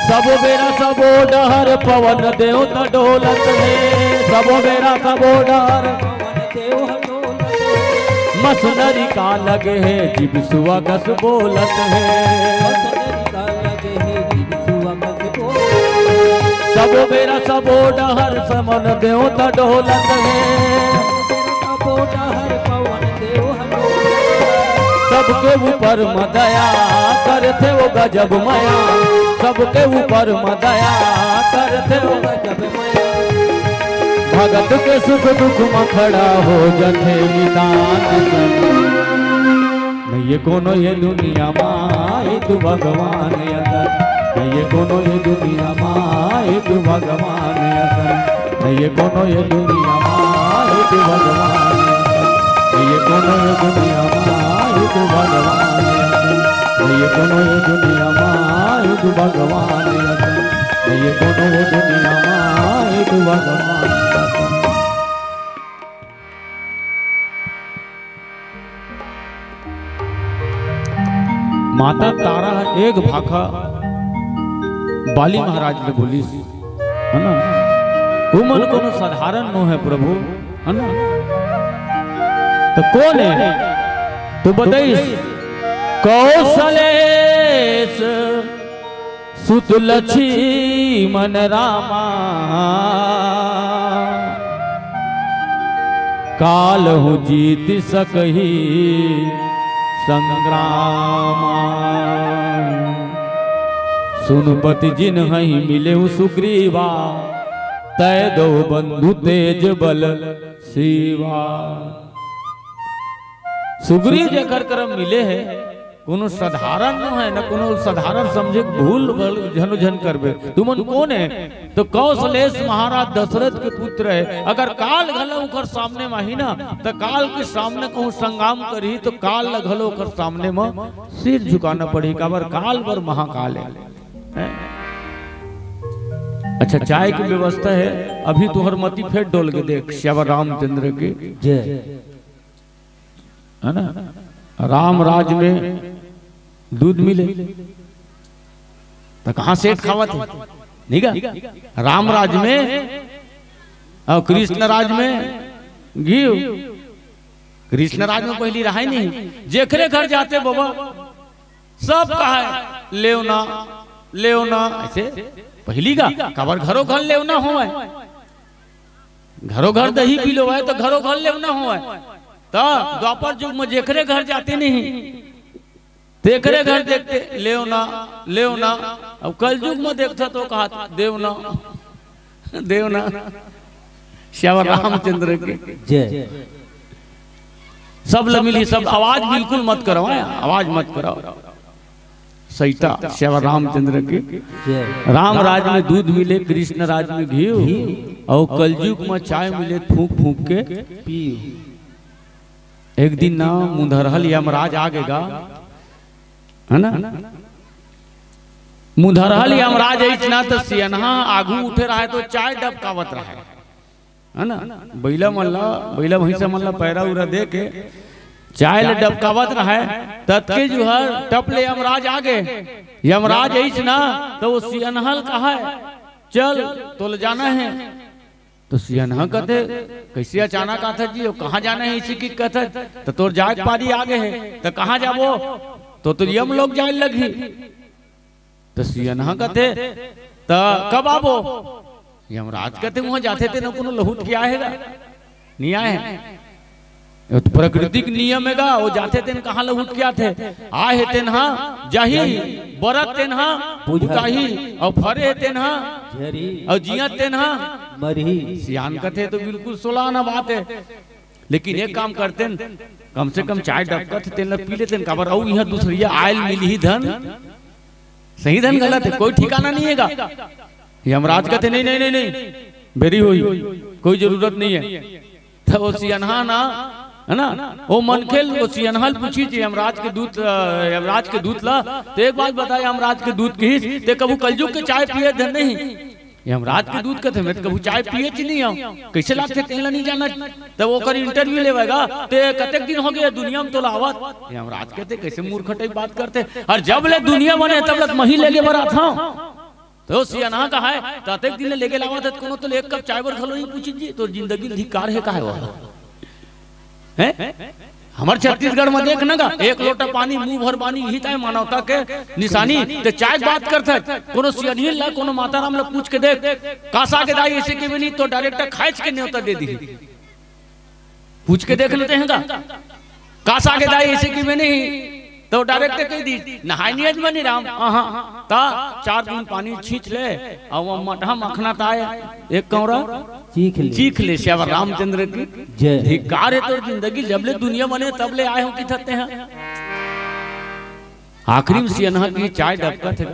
सबो बेरा सबो डहर पवन देवता डोलत हे। सबो बेरा सबो डहर पवन देवता डोलत हे। मसनरी का लगे हे, जीभ सुआ कस बोलत हे। मसनरी का लगे हे, जीभ सुआ कस बोलत हे। सबो बेरा सबो डहर समन देवता डोलत हे। सबो डहर पवन देव ह डोलत हे। सबके ऊपर म दया करथे वो गजब मया। सबके ऊपर म दया करथे वो गजब मया। भगत के सुख दुख म खड़ा हो जथे निदान। नहीं ये कोनो ये दुनिया मा, ये तू भगवान असन। नहीं ये कोनो ये दुनिया मा, ये तू भगवान असन। नहीं ये कोनो ये दुनिया मा, ये तू भगवान असन। नहीं ये कोनो ये दुनिया मा, ये तू भगवान असन। नहीं ये कोनो ये दुनिया मा, ये तू भगवान असन। नहीं ये कोनो ये दुनिया मा, ये तू भगवान असन। माता तारा ह एक भाखा बाली महाराज ले बोलिस, है ना? उमन कोनो साधारण नो हे प्रभु, है ना? तो कोन हे? तो बताइस, कौशलेश सुत लक्ष्मण रामा, कालहु जीत सकही संग्रामा। सुनपति जिनहइ मिलेउ सुग्रीवा, तै दो बंधु तेज बल सीवा। सुग्रीव जेकर करम मिले हे, कोनो साधारण नोहे, न कोनो साधारण समझे के भूल भल झनो झन करबे। तुमन कोन हे? तो कौशलेश महाराज दशरथ के पुत्र हे। अगर काल घलो ओकर सामने म आही ना, तो काल के सामने कहूँ संग्राम करही, तो काल ल घलो ओकर सामने म सिर झुकाना पड़ही, काबर काल बर महाकाल हे। हैं? अच्छा, चाय के व्यवस्था हे, अभी तुहर मती फेर डोल के देख, सियावर रामचंद्र के। जय। है ना? राम राज में दूध मिले, तो कहाँ सेठ खावत हे? नहीं गा? राम राज में और कृष्ण राज में घी। कृष्ण राज में पहली रहाय नहीं, जेकरे घर जाते बाबा, सब कहाय, "लेव ना, लेव ना।" ऐसे पहली गा, काबर घरो घर लेव ना होवय। घरो घर दही पी लो है तो घरो घर लेव ना होवय। तो द्वापर युग में जेकरे घर जाते नहीं, तेकरे घर देखते, "लेव ना, लेव ना।" अब कलयुग में देखता तो कहा, "देव ना, देव ना।" सियावर रामचंद्र के। जय। सब ल मिली, सब आवाज बिल्कुल मत करो, हैं? आवाज मत करो। सहिता सियावर रामचंद्र के। जय। राम राज में दूध मिले, कृष्ण राज में घी, घी। और कलयुग में चाय मिले, फूंक फूंक के पी। एक दिन ना मुंधरहल यमराज आ गेगा, है ना? मुंधरहल यमराज अइस ना, तो सियनहा आगू उठे रहाय तो चाय डबकावत रहाय, है ना? बइला मन ला, बइला भैंसा मन ला पैरा उरा दे के चाय ले डबकावत रहाय। ततके जुहर टप ले यमराज आ गे। यमराज अइस ना, तो वो सियनहा ल कहाय, "चल, तोला जाना हे।" तो सियनहा कथे, "कैसे अचानक आथस जी, वो कहाँ जाना हे?" इसी की कथे, "तो तोर जाए के पारी आ गे हे, तो कहाँ जाबो?" तो, "तो यम लोग जाए लगही।" तो सियनहा कथे, "तो कब आबो?" यमराज कथे, "वहाँ जाथे तेन कोनो लहुट के आए हे गा, नहीं आए हे।" ये तो प्राकृतिक नियम हे गा, वो जाथे तेन कहाँ लहुट के आथे? आए हे तेन हा जाही, बरत तेन हा बुझाही, और फरे हे तेन हा झरी। और जियत तेन हा मरही। सियान कथे तो बिल्कुल सोलाना बात हे, लेकिन एक काम करतेन, कम से कम चाय डबकत हे तेन ला पी लेतेन, काबर अउ इहाँ दूसरिया आयल मिलही धन, सही धन गलत हे, कोई ठिकाना नहीं हे गा। यमराज कथे, "नहीं, नहीं, नहीं, नहीं, बेरी होही, कोई जरूरत नहीं हे।" तो वो सियनहा ना, है ना, वो मनखे ल-, वो सियनहा ल पूछिस यमराज के दूत, अ, यमराज के दूत ला, "तो एक बात बता यमराज के दूत," कहिस, "ते कभू कलजुग के चाय पिए धन नहीं?" यमराज के दूत कथे, "मैं तो कभू चाय पिए च नहीं हूँ, कैसे लागथे तेन ला नहीं जाना?" तब ओकर interview लेवय गा, "ते कतेक दिन हो गे दुनिया में तोला आवत?" यमराज कथे, "कैसे मूर्ख टाइप बात करथे, और जब ले दुनिया बने तब ले मही लेगे बर आथव।" तो सियनहा कहाय, "ततेक दिन ले लेगे लावत हे, कोनो तो ले एक कप चाय बर घलो नहीं पूछिस जी, तोर जिंदगी ल धिक्कार हे काहे वह?" हैं? हमर छत्तीसगढ़ में देख ना गा, एक लोटा पानी, मुंह भर पानी, इही ताय मानवता के निशानी। ते चाय के बात करथे, कोनो सियनहिन ला, कोनो माताराम ला पूछ के देख, कासा के दाई अइसे कहिबे नहीं तो direct खाएच के नेवता दे दिही। पूछ के देख लेते हैं का? कासा के दाई अइसे कहिबे नहीं तो direct कहि दिही, "नहाय नहीं आज मनीराम।" हाँ, हाँ। ता चार बूंद पानी छींच ले, अउ वो मटहा मखना ताय एक कौरा चीख ले। चीख ले, सियावर रामचंद्र की जय। धिक्कार हे तोर जिंदगी, जब ले दुनिया बने तब ले आए हो कि थते हैं। आखिरी में सियनहा की चाय डबकत हे,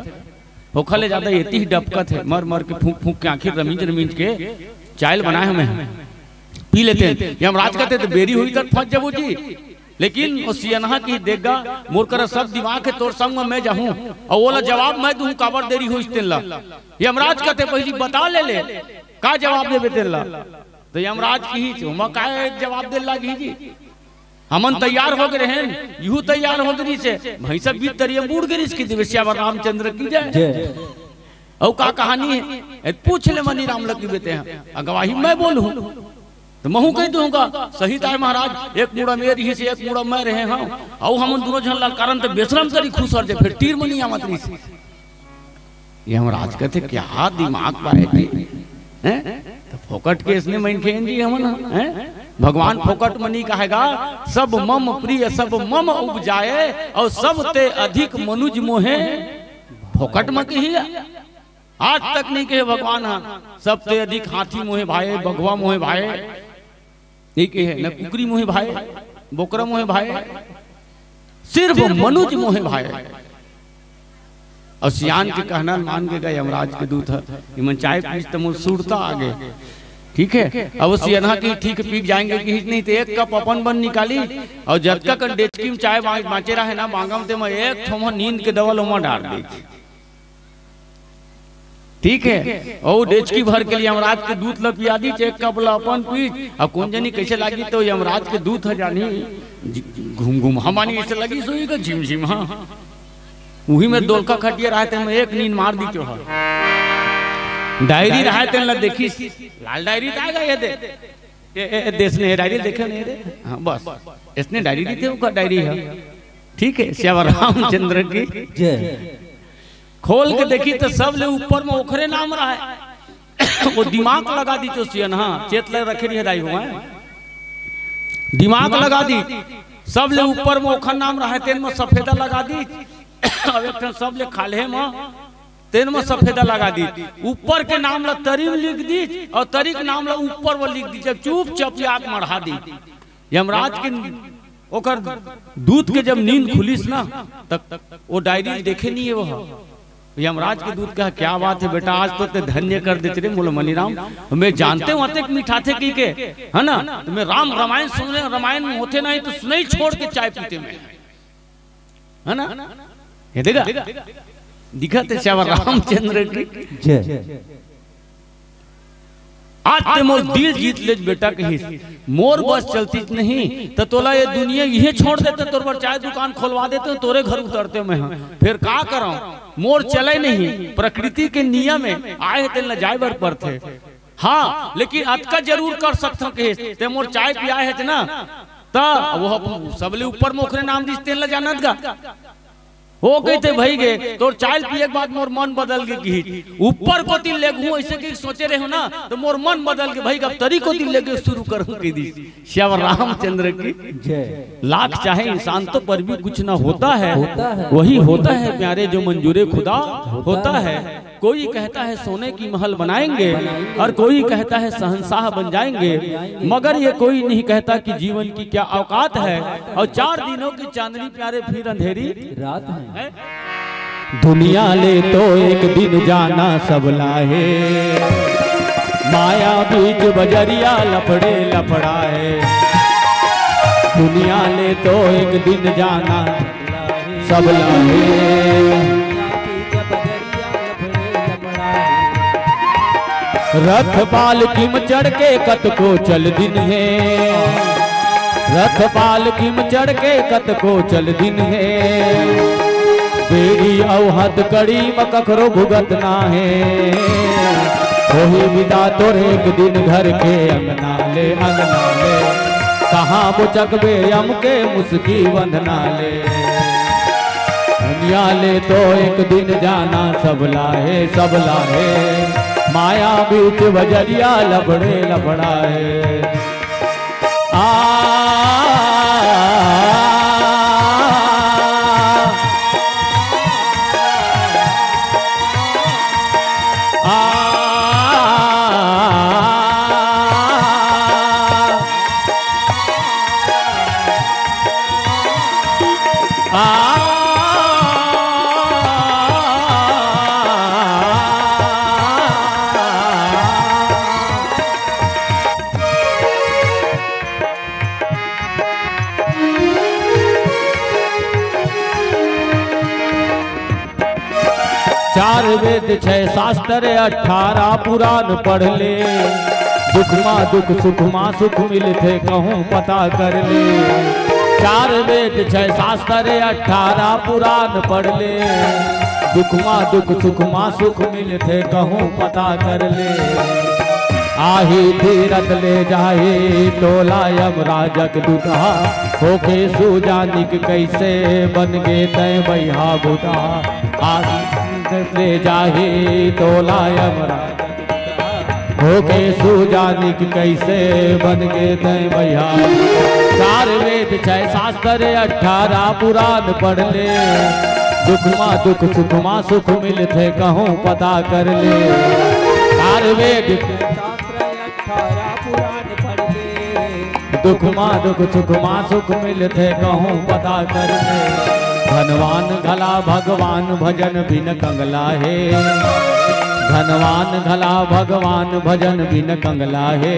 ओखर ले ज्यादा एती ही डबकत हे, मर मर के फूंक फूंक के आखिर रमीज रमीज के चाय ल बनाए हमें पी लेते हैं। यमराज कथे तो बेरी होही त फंस जाबो जी, लेकिन वो सियनहा की देख गा, मोर करा सब दिमाग हे, तोर संग में मैं जाहूं अउ ओला जवाब मैं दूं, काबर देरी होइस तेन ला। यमराज कथे, "पहली बता ले ले, का जवाब देबे तेन ला?" तो यमराज कहिस, "ओमा का जवाब दे लागही जी? हमन तैयार हो गे रहेन, इहू तैयार हो गे रिहिसे, भैंसा बीच तरिया बूड़ गे रिहिस कि दिवसिया बर रामचंद्र की जय।" जय। अउ का कहानी हे? ए, पूछ ले मनीराम ल कहिबे ते ह, अगवाही मैं बोलहूं। तो महूं कहि दूंगा, "सही ताय महाराज, एक मुड़ा में रिहिसे, एक मुड़ा में रहे हंव, अउ हमन दूनों झन ललकारन त बेसरम तरी खुसर दे, फेर तीर म नइ आवत रिहिसे।" यमराज कथे, "क्या दिमाग पाए जी, हैं? तो फोकट के इसने मनखे जी हमन, हैं? भगवान फोकट म नइ कहे गा, सब मम प्रिय, सब मम उपजाए, अउ सब ते अधिक मनुज मोहे फोकट म कही।" आज तक नइ कहे भगवान ह, "सब ते अधिक हाथी मोहे भाए, बघवा मोहे भाए।" नइ कहे, "न कुकरी मोहे भाए, बोकरा मोहे भाए।" सिर्फ मनुज मोहे भाए। अउ सियान के कहना मान के गा यमराज के दूत ह, इमन चाय पीस त मोर सुरता आगे। ठीक है, अब सियनहा की ठीक पी जाएंगे कि नहीं, तो एक कप अपन बर निकाली, अउ जतका कन डेचकी में चाय बाँच-, बाँचे रहे ना मांगम, ते मैं एक ठोमा नींद के दवा लोमा डार दी। ठीक है, अउ डेचकी भर के लिए यमराज के दूत ल पिया दी, एक कप ल अपन पी, अब कौन जनी कैसे लागी, तो यमराज के दूत ह जानी, घुमघुमा मानी ऐसे लगी सोई का झिमझिम, हाँ। उही में दोलखा खटिया रहे, तेन में एक नींद मार दी क्यों है। डायरी रहे, तेन ला देखिस, लाल डायरी त आ गए, ये दे। ए, ए, ए, देश ने डायरी देखे नहीं रे? हाँ, बस। इसने डायरी दी थे, ओकर डायरी है। ठीक है, सियावर रामचंद्र की। जय। खोल के देखी तो सब ले ऊपर में ओखरे नाम रहा है। वो दिमाग लगा दी तो सियनहा, चेत ले रखे रही दाई हुआ है। दिमाग लगा दी, सब ले ऊपर में ओखर नाम रहा है, तेन में सफेदा लगा दी। अब एक ठन सब ले खाल्हे में, तेन में सफेदा लगा दी। ऊपर के नाम ला तरी में लिख दी अउ तरी के नाम ला ऊपर में लिख दी। जब चुपचाप आँख मढ़ा दी। यमराज के, ओकर दूत के जब नींद खुलिस ना, तब वो डायरी देखे नहीं है वो। यमराज के दूत कहा, "क्या बात है बेटा, आज तो ते धन्य कर देते रे मोला मनीराम। मैं जानते हूँ अतेक मिठाथे की के, है ना? तो मैं राम रामायण सुने, रामायण में होते नहीं तो सुने ही छोड़ के चाय पीते मैं।" है ना? ये देखा, दिखा ते सियावर रामचंद्र की। जय। आज ते मोर दिल जीत ले बेटा कहिस, मोर बस चलती नहीं, तो तोला ये दुनिया इहे छोड़ देते, तोर बर चाय दुकान खोलवा देते, तोरे घर उतरते मैं, हाँ। फिर का करम, मोर चले नहीं, प्रकृति के नियम है, आए तेन ला जाए बर पड़थे। हाँ, लेकिन अतका जरूर कर सकथव कहिस, ते मोर चाय पियाए हे ना, त वो सबले ऊपर मोखरे नाम दिस, तेन ला जानत गा। हो कहिथे, "भई गे, तोर चाय पिए के बाद मोर मन बदल गे," कहिस। ऊपर कोती लेगहूँ ऐसे कि सोचे रहे हो ना, तो मोर मन बदल गे, भई गे, अब तरी कोती लेगे शुरू करहूँ कहि दिस। सियावर रामचंद्र की। जय। लाख चाहे इंसान तो पर भी कुछ ना होता है, होता है। वही होता है प्यारे जो मंजूरे खुदा होता होता है। है। कोई कहता है सोने की महल बनाएंगे बनाएंगे। और कोई कहता है शहंशाह बन जाएंगे, बन जाएंगे। मगर ये कोई नहीं कहता कि जीवन की क्या औकात है। और चार दिनों की चांदनी प्यारे फिर अंधेरी रात है। दुनिया ले तो एक दिन जाना सबला हे, माया बीच बजरिया लफड़े लफड़ा हे। दुनिया ले तो एक दिन जाना सबला हे। रथ पालकी म चढ़ के कतको चल दिन हे, रथ पालकी म चढ़ के कतको चल दिन हे। बेड़ी अउ हथकड़ी म कखरो भुगतना हे। होही बिदा तोर एक दिन घर के अंगना ले, अंगना ले। कहाँ बोचकबे यम के मुसकी बंधना ले। दुनिया ले तो एक दिन जाना सबला हे, सबला हे। माया बीच बजरिया लफड़े लफड़ा हे। आ, आ, चार वेद छह शास्त्र अठारह पुराण पढ़ ले, दुख मा दुख सुख मा सुख मिलथे कहूँ पता कर ले। चार वेद छह शास्त्र अठारह पुराण पढ़ ले, दुख मा दुख सुख मा सुख मिलथे कहूँ पता कर ले। आही तीरथ ले जाही तोला यमराजक दूतहा, होके सुजानिक कैसे बन गे तैं बइहा बुतहा। आही तीरथ ले जाही तोला यमराजक दूतहा, होके सुजानिक कैसे बन गे तैं बइहा। चार वेद छह शास्त्र अठारह पुराण पढ़ ले, दुख मा दुख सुख मा सुख मिलथे कहूँ पता कर ले। चार वेद शास्त्र अठारह पुराण पढ़ ले। दुख मा दुख, सुख मा सुख मिलथे, कहूँ पता करके। धनवान घला भगवान, भजन बिन कंगला हे। धनवान घला भगवान, भजन बिन कंगला हे।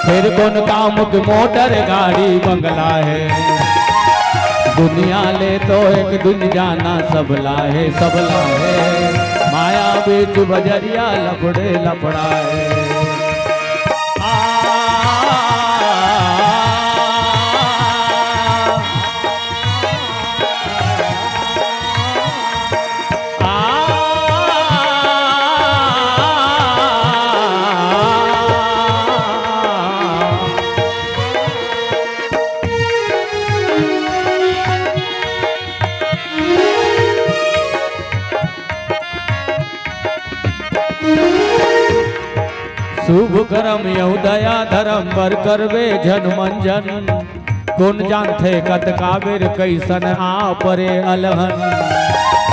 फेर कोन काम के मोटर गाड़ी बंगला हे। दुनिया ले तो एक दिन जाना सबला हे, सबला हे। माया बीच बजरिया लफड़े लफड़ा हे। शुभ करम अउ दया धरम बर करबे झन मंजन। कोन जानथे कतका बेर कइसन आ परे अलहन।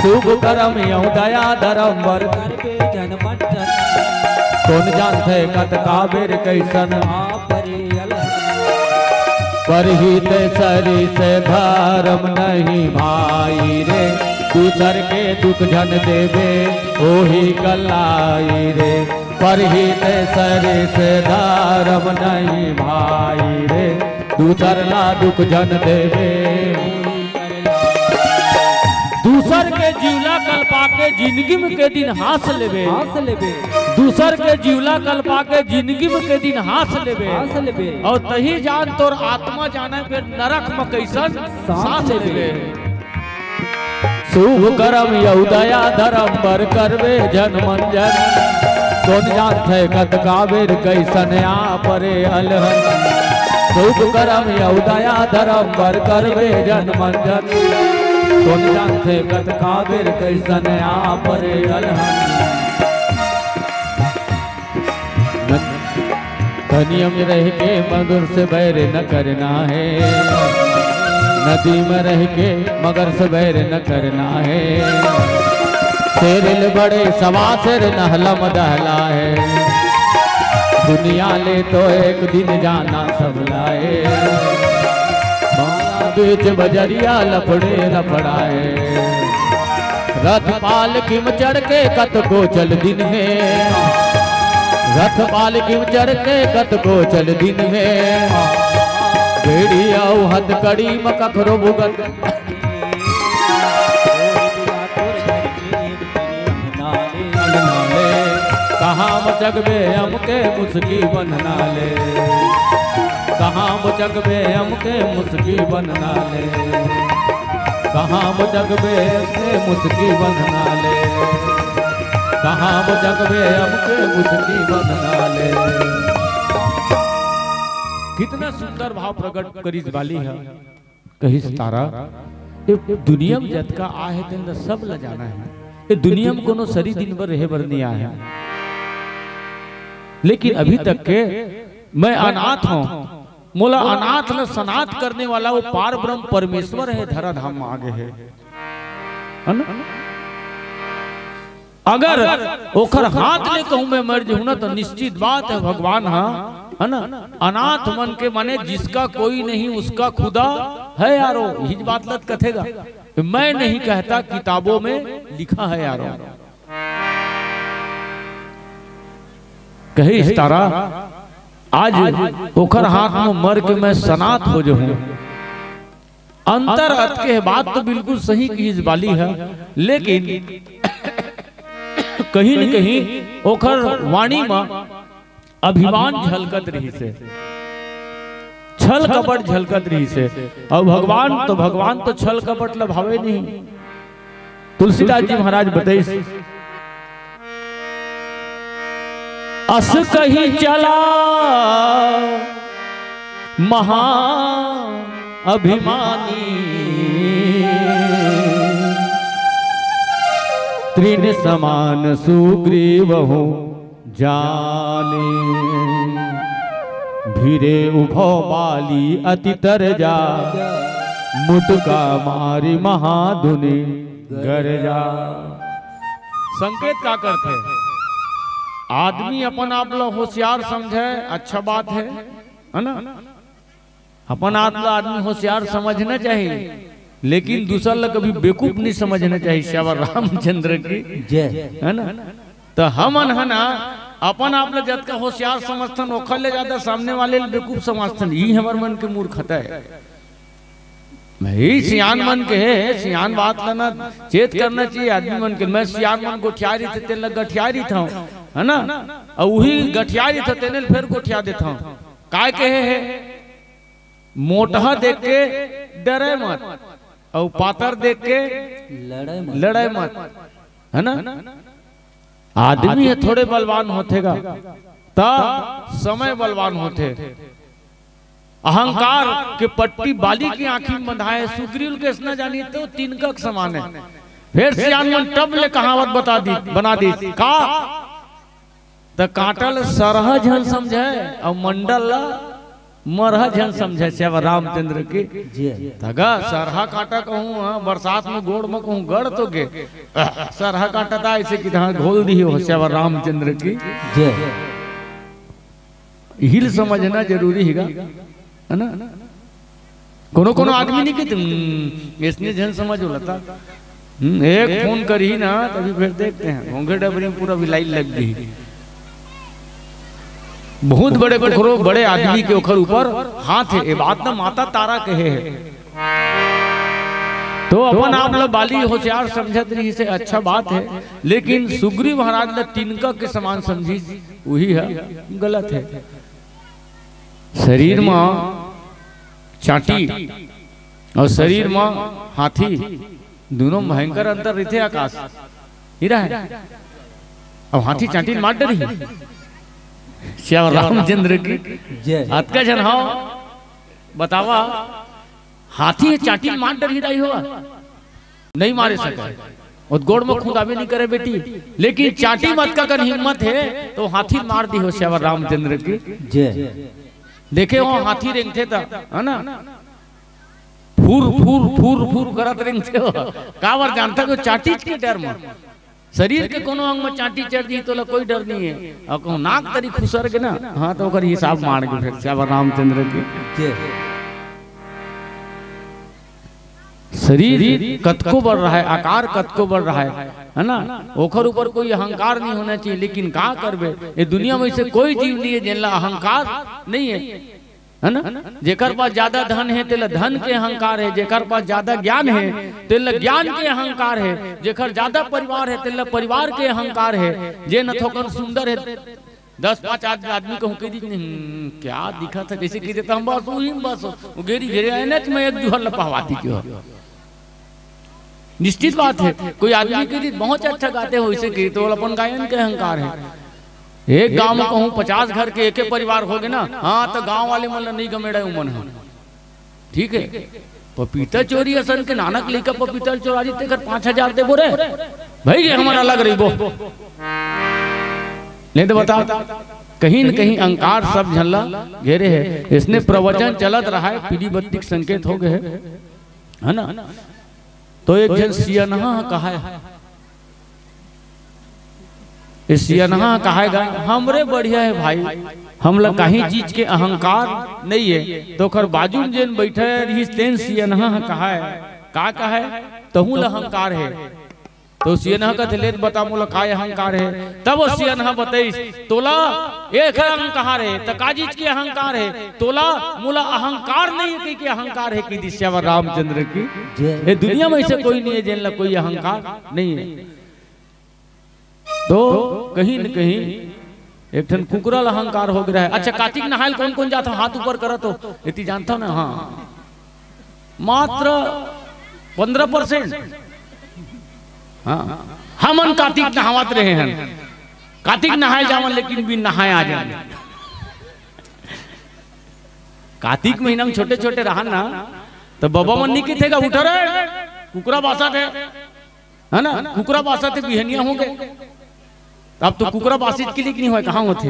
शुभ करम अउ दया धरम बर करबे झन मंजन। कोन जानथे कतका बेर कइसन आ परे अलहन। परहित सरिस धरम नहीं भाई रे, दूसर के दुख झन देबे ओही कलाई रे। परहित सरिस धरम नहीं भाई रे, दूसर ला दुख झन देबे। दूसर के जीवला कल्पा के जिनगी म के दिन हाँस लेबे। हाँस लेबे। दूसर के जीवला कल्पा के जिनगी म के दिन हाँस लेबे। हाँस लेबे। अउ तही जान तोर आत्मा जाने फेर नरक म कइसन सांस सांस लेबे। लेबे। शुभ करम अउ दया धरम बर करबे झन मंजन। कोन जानथे कतका बेर कइसन आ परे अलहन। शुभ करम अउ दया धरम बर करबे झन मंजन। कोन जानथे कतका बेर कइसन आ परे अलहन। न-, धनिया में रह के मगर से बैर न करना हे, नदी में रह के मगर से बैर न करना हे। शेर ले बड़े सवा शेर नहलम दहला हे, दुनिया ले तो एक दिन जाना सबला हे। माया बीच बजरिया लफड़े लफड़ा हे। रथ पालकी म चढ़ के कतको चल दिन हे, रथ पालकी म चढ़ के कतको चल दिन हे। बेड़ी अउ हथकड़ी म कखरो भुगत। कहाँ म जगबे हमके मुसकी बंधना ले, कहाँ म जगबे हमके मुसकी बंधना ले। कहाँ म जगबे हमके मुसकी बंधना ले, कहाँ म जगबे हमके मुसकी बंधना ले। कितना सुंदर भाव प्रकट करिस बाली हे। कहिस तारा, ए दुनिया म जतका आहे तेन ल सब ल जाना हे। ए दुनिया म कोनो सरी दिन बर रहे बर नइ आहे। लेकिन अभी तक के मैं अनाथ हूँ, मोला अनाथ ल सनाथ करने वाला वो पार ब्रह्म परमेश्वर हे, धराधाम म आगे हे, है ना? अगर ओखर हाथ ले कहूँ मैं मर जहूँ ना, तो निश्चित बात है भगवान हा, है ना, अनाथ मन के माने जिसका कोई नहीं उसका खुदा है यारो, यही बात लत कथेगा। मैं नहीं कहता, किताबों में लिखा है यारो। कहिस तारा, आज ओखर हाथ में मर के मैं सनाथ हो जाऊं। अंतर अतके हे, बात तो बिल्कुल सही कहिस बाली है, लेकिन कहीं न कहीं ओखर वाणी में अभिमान झलकत रहिस हे, छल कपट झलकत रहिस हे। अउ भगवान तो, भगवान तो छल कपट ल भावे नहीं। तुलसीदास जी महाराज बताइस, अस कही चला महा अभिमानी, तृण समान सुग्रीव हूँ जानी। भिरे उभव बाली अति तरजा, मुटुका मारी महाधुनि गरजा। संकेत का करथे? आदमी अपन आप ल होशियार समझे, अच्छा बात है, है ना? अपन आप ला आदमी होशियार समझना चाहिए, लेकिन दूसर ला कभी बेवकूफ नहीं समझना चाहिए। सियावर रामचंद्र की, जय। है ना? तो हमन है ना, अपन आप ला जतका होशियार समझथन, ओखर ले ज्यादा सामने वाले ला बेवकूफ समझथन। यही हमर मन के मूर्खता है। भाई, सियान मन के हे, सियान बात ला ना चेत करना चाहिए आदमी मन के। मैं सियान मन गोठिया रहिथे, तेन ला गठिया रहिथंव, है ना? अउ उही गठिया रहिथे, तेने ल फेर गोठिया देथंव। काय कहे हे? मोटहा देख के डरे मत, अउ पातर देख के लड़े मत। लड़े मत, है ना? आदमी ह थोड़े बलवान होथे गा, त समय बलवान होथे। अहंकार के पट्टी बाली के आँखी म बंधाय हे। सुग्रीव ल कइसना जानी, त तिनका के समान हे। फेर सियान मन टब ले कहावत बता दी, बना दी का, त कांटा ल सरहा झन समझय अउ मंडल ल मरहा झन समझय। सियावर रामचंद्र की। जी। त गा सरहा कांटा कहूँ, हाँ, बरसात में गोड़ में कहूँ गड़ तो गे। सरहा कांटा त अइसे कि तहाँ घोल दिही हो। सियावर रामचंद्र की। जी। इही ल समझना जरूरी हे गा, है ना? कोनो कोनो आदमी नहीं कहते, "हम्म, इसने झन समझ हो लता।" हम्म, एक फोन करही ना, तभी फिर देखते हैं, घोंघे डबरी में पूरा भी लाइन लग गई। बहुत बड़े कुकरो, बड़े आदमी के ओखर ऊपर हाथ हे। ये बात ना माता तारा कहे हे। तो अपन आप ला बाली होशियार समझत रहिसे, अच्छा बात हे, लेकिन सुग्रीव महाराज ला तिनका के समान समझिस, उही ह गलत हे। शरीर म चांटी अउ शरीर म हाथी, दूनों म भयंकर अंतर रहिथे, आकाश। हीरा हे। अब हाथी चांटी ल मार डरही। सियावर रामचंद्र की। जय। अतका झन हव, बतावा, हाथी ह चांटी ल मार डरही दाई हो? नहीं मारे सकय। ओ गोड़ म खुंदाबे नहीं करे बेटी, लेकिन चांटी म अतका कन हिम्मत हे, त हाथी ल मार दिही हो। सियावर रामचंद्र की। जय। देखे हो हाथी रेंगथे त, है ना? फुर, फुर, फुर, फुर करत रेंगथे हो। काबर जानथव? चांटी के डर म। शरीर के कोनो अंग म चांटी चढ़ दिही, तोला कोई डर नहीं हे। अउ कहूँ नाक तरी खुसर गे ना, हाँ, त ओकर हिसाब मार गे फेर। सियावर रामचंद्र की। जय। शरीर कतको बड़ रहय, आकार कतको बड़ रहय, है ना, ओखर ऊपर कोई अहंकार नहीं होना चाहिए। लेकिन का करबे, ये दुनिया में अइसे कोई जीव नहीं हे जेन ला अहंकार नहीं हे, है ना? जेकर पास ज्यादा धन हे, तेला धन के अहंकार हे, जेकर पास ज्यादा ज्ञान हे, तेला ज्ञान के अहंकार हे, जेकर ज्यादा परिवार हे, तेला परिवार के अहंकार हे, जेन ह थोकन सुंदर हे, दस पाँच आद-, आदमी कहूँ कहि दिस, "हम्म, क्या दिखथे?" कइसे कहि देथे, "हम बस उही म बस, ओ गेरी घेरे आए ना, मैं एक जुहर ल पहवा दिस हो।" निश्चित बात हे, कोई आदमी कहि दिस, "बहुत अच्छा गाते हो," अइसे कहि, त ओला अपन गायन के अहंकार हे। एक गांव म कहूँ पचास घर के एके परिवार होगे ना, हाँ, त गांव वाले मन ल नहीं गमेड़य उमन ह। ठीक हे, पपीता चोरी असन के नानक लइका पपीता चोरा दिस, तेकर पाँच हजार देबो रे, भई गे हमर अलग रहिबो। नहीं त बता, कहीं न कहीं अहंकार सब झन ला घेरे हे। अइसने प्रवचन चलत रहय, पीढ़ी बत्ती के संकेत हो गे हे, है ना? त एक झन सियनहा ह कहय, ए सियनहा ह कहय गा, "हमरे बढ़िया हे भाई, हमला काहीं चीज के अहंकार नइ हे।" त ओकर बाजू म जेन बइठे रिहिस तेन सियनहा ह कहय, का कहय, "तहूं ल अहंकार हे।" त ओ सियनहा कथे, "ले त बता मोला काय अहंकार हे?" तब ओ सियनहा बतइस, "तोला एखर अहंकार हे, त का चीज के अहंकार हे? तोला मोला अहंकार नइ हे कहिके अहंकार हे," कहि दिस सियावर रामचंद्र की। जय। ए दुनिया म अइसे कोई नइ हे जेन ला कोई अहंकार नइ हे। त कहीं न कहीं एक ठन कुकरा ल अहंकार हो गे रहय। अच्छा, कातिक नहाय ल कोन कोन जाथव, हाथ ऊपर करत हो, एती जानथव ना? हाँ, मात्र पंद्रह परसेंट। हाँ, हमन कातिक नहावत रहे हन, कातिक नहाय जावन, लेकिन बिन नहाय आ जावन। कातिक महीना म छोटे छोटे रहन ना, त बबा मन नइ कहिथे गा, "उठ रे, कुकरा बासत हे।" है ना, कुकरा बासत हे, बिहनिया हो गे। अब तो कुकरा बासित के लिए नहीं होय, कहाँ होथे?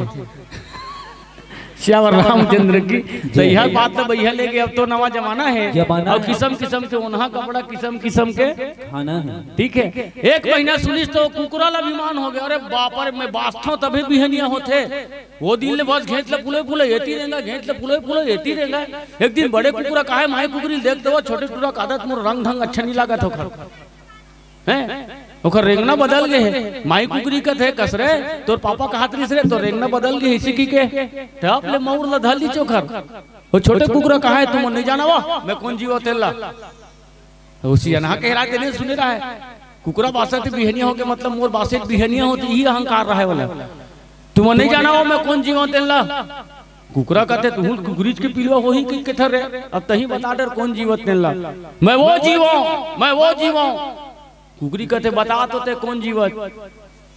श्याम रामचंद्र की। तो यह बात तो भैया लेके, अब तो नवा जमाना है। जमाना और है। किसम किसम के ओन्हा कपड़ा, किसम किसम के खाना है। ठीक है, एक महीना सुनिस तो कुकरा ला अभिमान हो गया, "अरे बाप रे, मैं बासथों तभे बिहनिया होथे।" वो दिन ले बस घेंच ले फुले फुले एती रेंगा, घेंच ले फुले फुले एती रेंगा। एक दिन बड़े कुकरा कहाय, माई कुकरी देख दे, वो छोटे टुरा का आदत मोर रंग ढंग अच्छा नहीं लागत ओखर। हैं? ओखर रेंगना बदल गए हे। माई कुकरी कथे, "कस रे, तोर पापा कहात रिस रे, तोर रेंगना बदल गए हे," इसी की के। तब ले मऊर ला धर ली चोखर। वो छोटे कुकरा कहाय, "तुम नहीं जाना वो, मैं कौन जीवो तेला।" तो उसी अनहा के रात नहीं सुने रहा है। कुकरा बासत बिहनिया हो के, मतलब मोर बासत बिहनिया हो, तो यही अहंकार रहे वाला। "तुम नहीं जाना वो, मैं कौन जीवो तेला।" कुकरा कथे, "तू कुकरीच के पिलवा होही कि के थर रे? अब तही बता डर कौन जीवत तेला।" "मैं वो जीवो, मैं वो जीवो।" कुकरी कथे, "बता तो ते कौन जीवत?"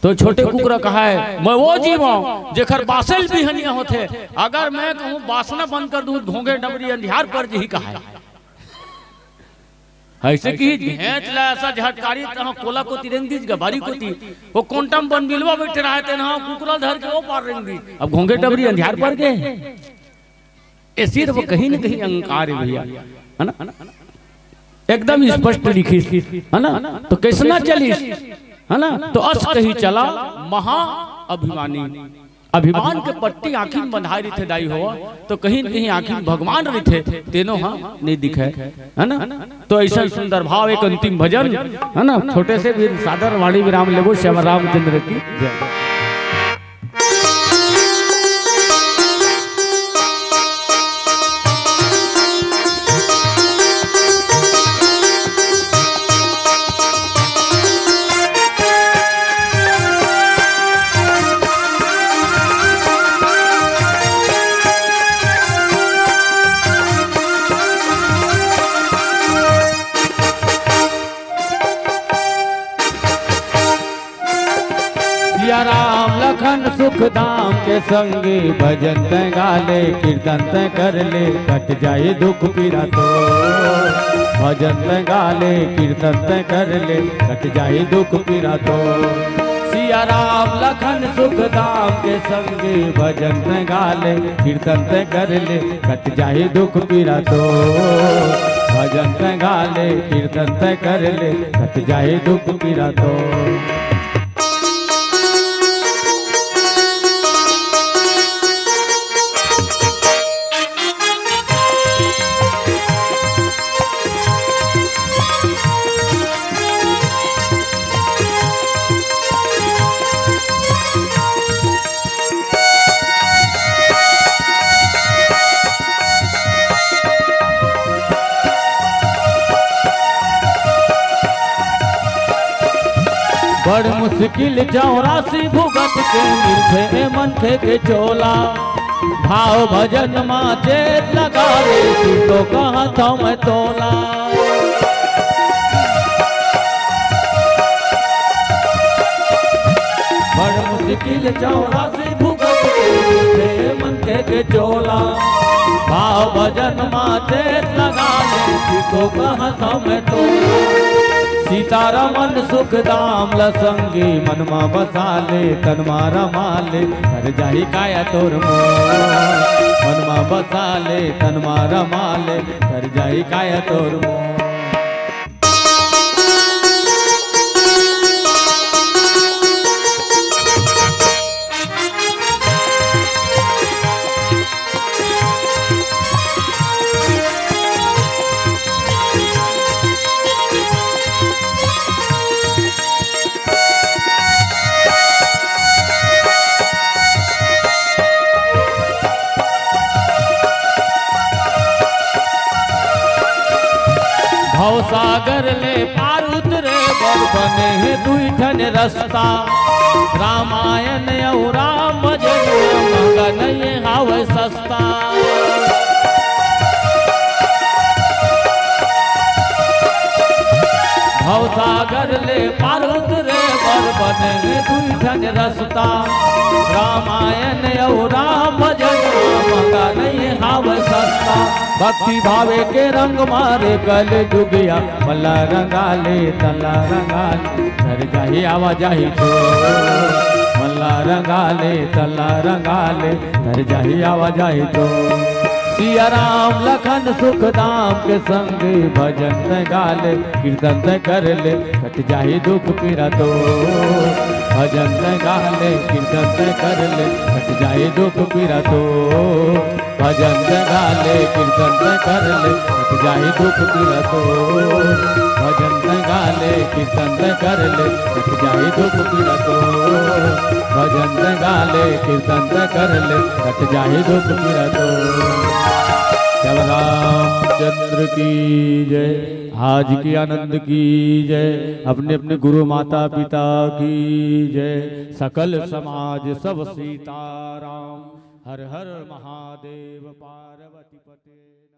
तो छोटे कुकरा कहाय, "मैं वो जीवो, जेखर बासल बिहनिया होथे। अगर मैं कहूँ बासना बंद कर दूँ, घोंघे डबरी अंधियार पर जही कहाय।" ऐसे की घेंच ला ऐसा झटकारी, तहाँ कोला कोती रेंग दीज गा, बारी कोती। वो कोंटम बन बिलवा बैठे रहे, तेन हाँ कुकरा धर के वो पार रेंग दीज। अब घोंघे डबरी अंधियार पर गए। ऐसी तो वो कहीं ना कहीं अहंकार है भैया, है ना? एकदम स्पष्ट लिखिस, है ना? तो कैसना चलिस, है ना? तो अस कही चला महा अभिमानी। अभिमान के पट्टी आँखी में बंधाए रहिथे दाई हो, तो कहीं न कहीं आँखी में भगवान रहिथे, तेनो ह नहीं दिखे, है ना? तो ऐसा सुंदर भाव, एक अंतिम भजन, है ना? छोटे से भी सादर वाणी विराम लेबो। श्याम रामचंद्र की जय। सिया राम लखन सुख धाम के संगी, भजन तैं गा ले, कीर्तन तैं कर ले, कट जाए दुख पीरा तो। भजन तैं गा ले, कीर्तन तैं कर ले, कट जाए दुख पीरा तो। सिया राम लखन सुख धाम के संगी, भजन तैं गा ले, कीर्तन तैं कर ले, कट जाए दुख पीरा तो। भजन तैं गा ले, कीर्तन तैं कर ले, कट जाए दुख पीरा तो। बड़ मुश्किल चौरासी भुगत के मिलथे ए मनखे के चोला। भाव भजन मा चेत लगावे, सीतो कहाँ थव मैं तोला। बड़ मुश्किल चौरासी भुगत के मिलथे मनखे के चोला। भाव भजन मा चेत लगा ले, सीतो कहाँ थव मैं तोला। सीतारमन सुख धाम ल संगी, मन मा बसा ले, तन मा रमा ले, तर जाही काया तोर मोर। मन मा बसा ले, तन मा रमा ले, तर जाही काया तोर मोर। भवसागर ले पार उतरे बर बने हे दुई ठन रस्ता। रामायण अउ राम भजन महंगा नइ हावय सस्ता। भवसागर ले पार उतरे बर बने हे दुई ठन रस्ता। रामायण अउ राम भजन महंगा नइ हावय सस्ता। भक्ति भावे के रंग मारे कल जुगिया, मल्ला रंगाले, तल्ला रंगाले, घर जाही आवा जाही तो। ला रंगा ले, तला रंगा ले, तर जाही आवा जाही तो। सिया राम लखन सुख धाम के संग, भजन तैं गा ले, कीर्तन तैं कर ले, कट जाही दुख पीरा तो। भजन तैं गा ले, कीर्तन तैं कर ले, कट जाही दुख पीरा तो। भजन तैं गा ले, कीर्तन तैं कर ले, कट जाही दुख पीरा तो। भजन तैं गा ले, कीर्तन तैं कर ले, कट जाही दुख पीरा तो। भजन तैं गा ले, कीर्तन तैं कर ले, कट जाही दुख पीरा तो। श्याम रामचंद्र की जय। आज के आनंद की जय। अपने अपने गुरु माता पिता की जय। सकल समाज सब सीताराम। हर हर महादेव पार्वती पते।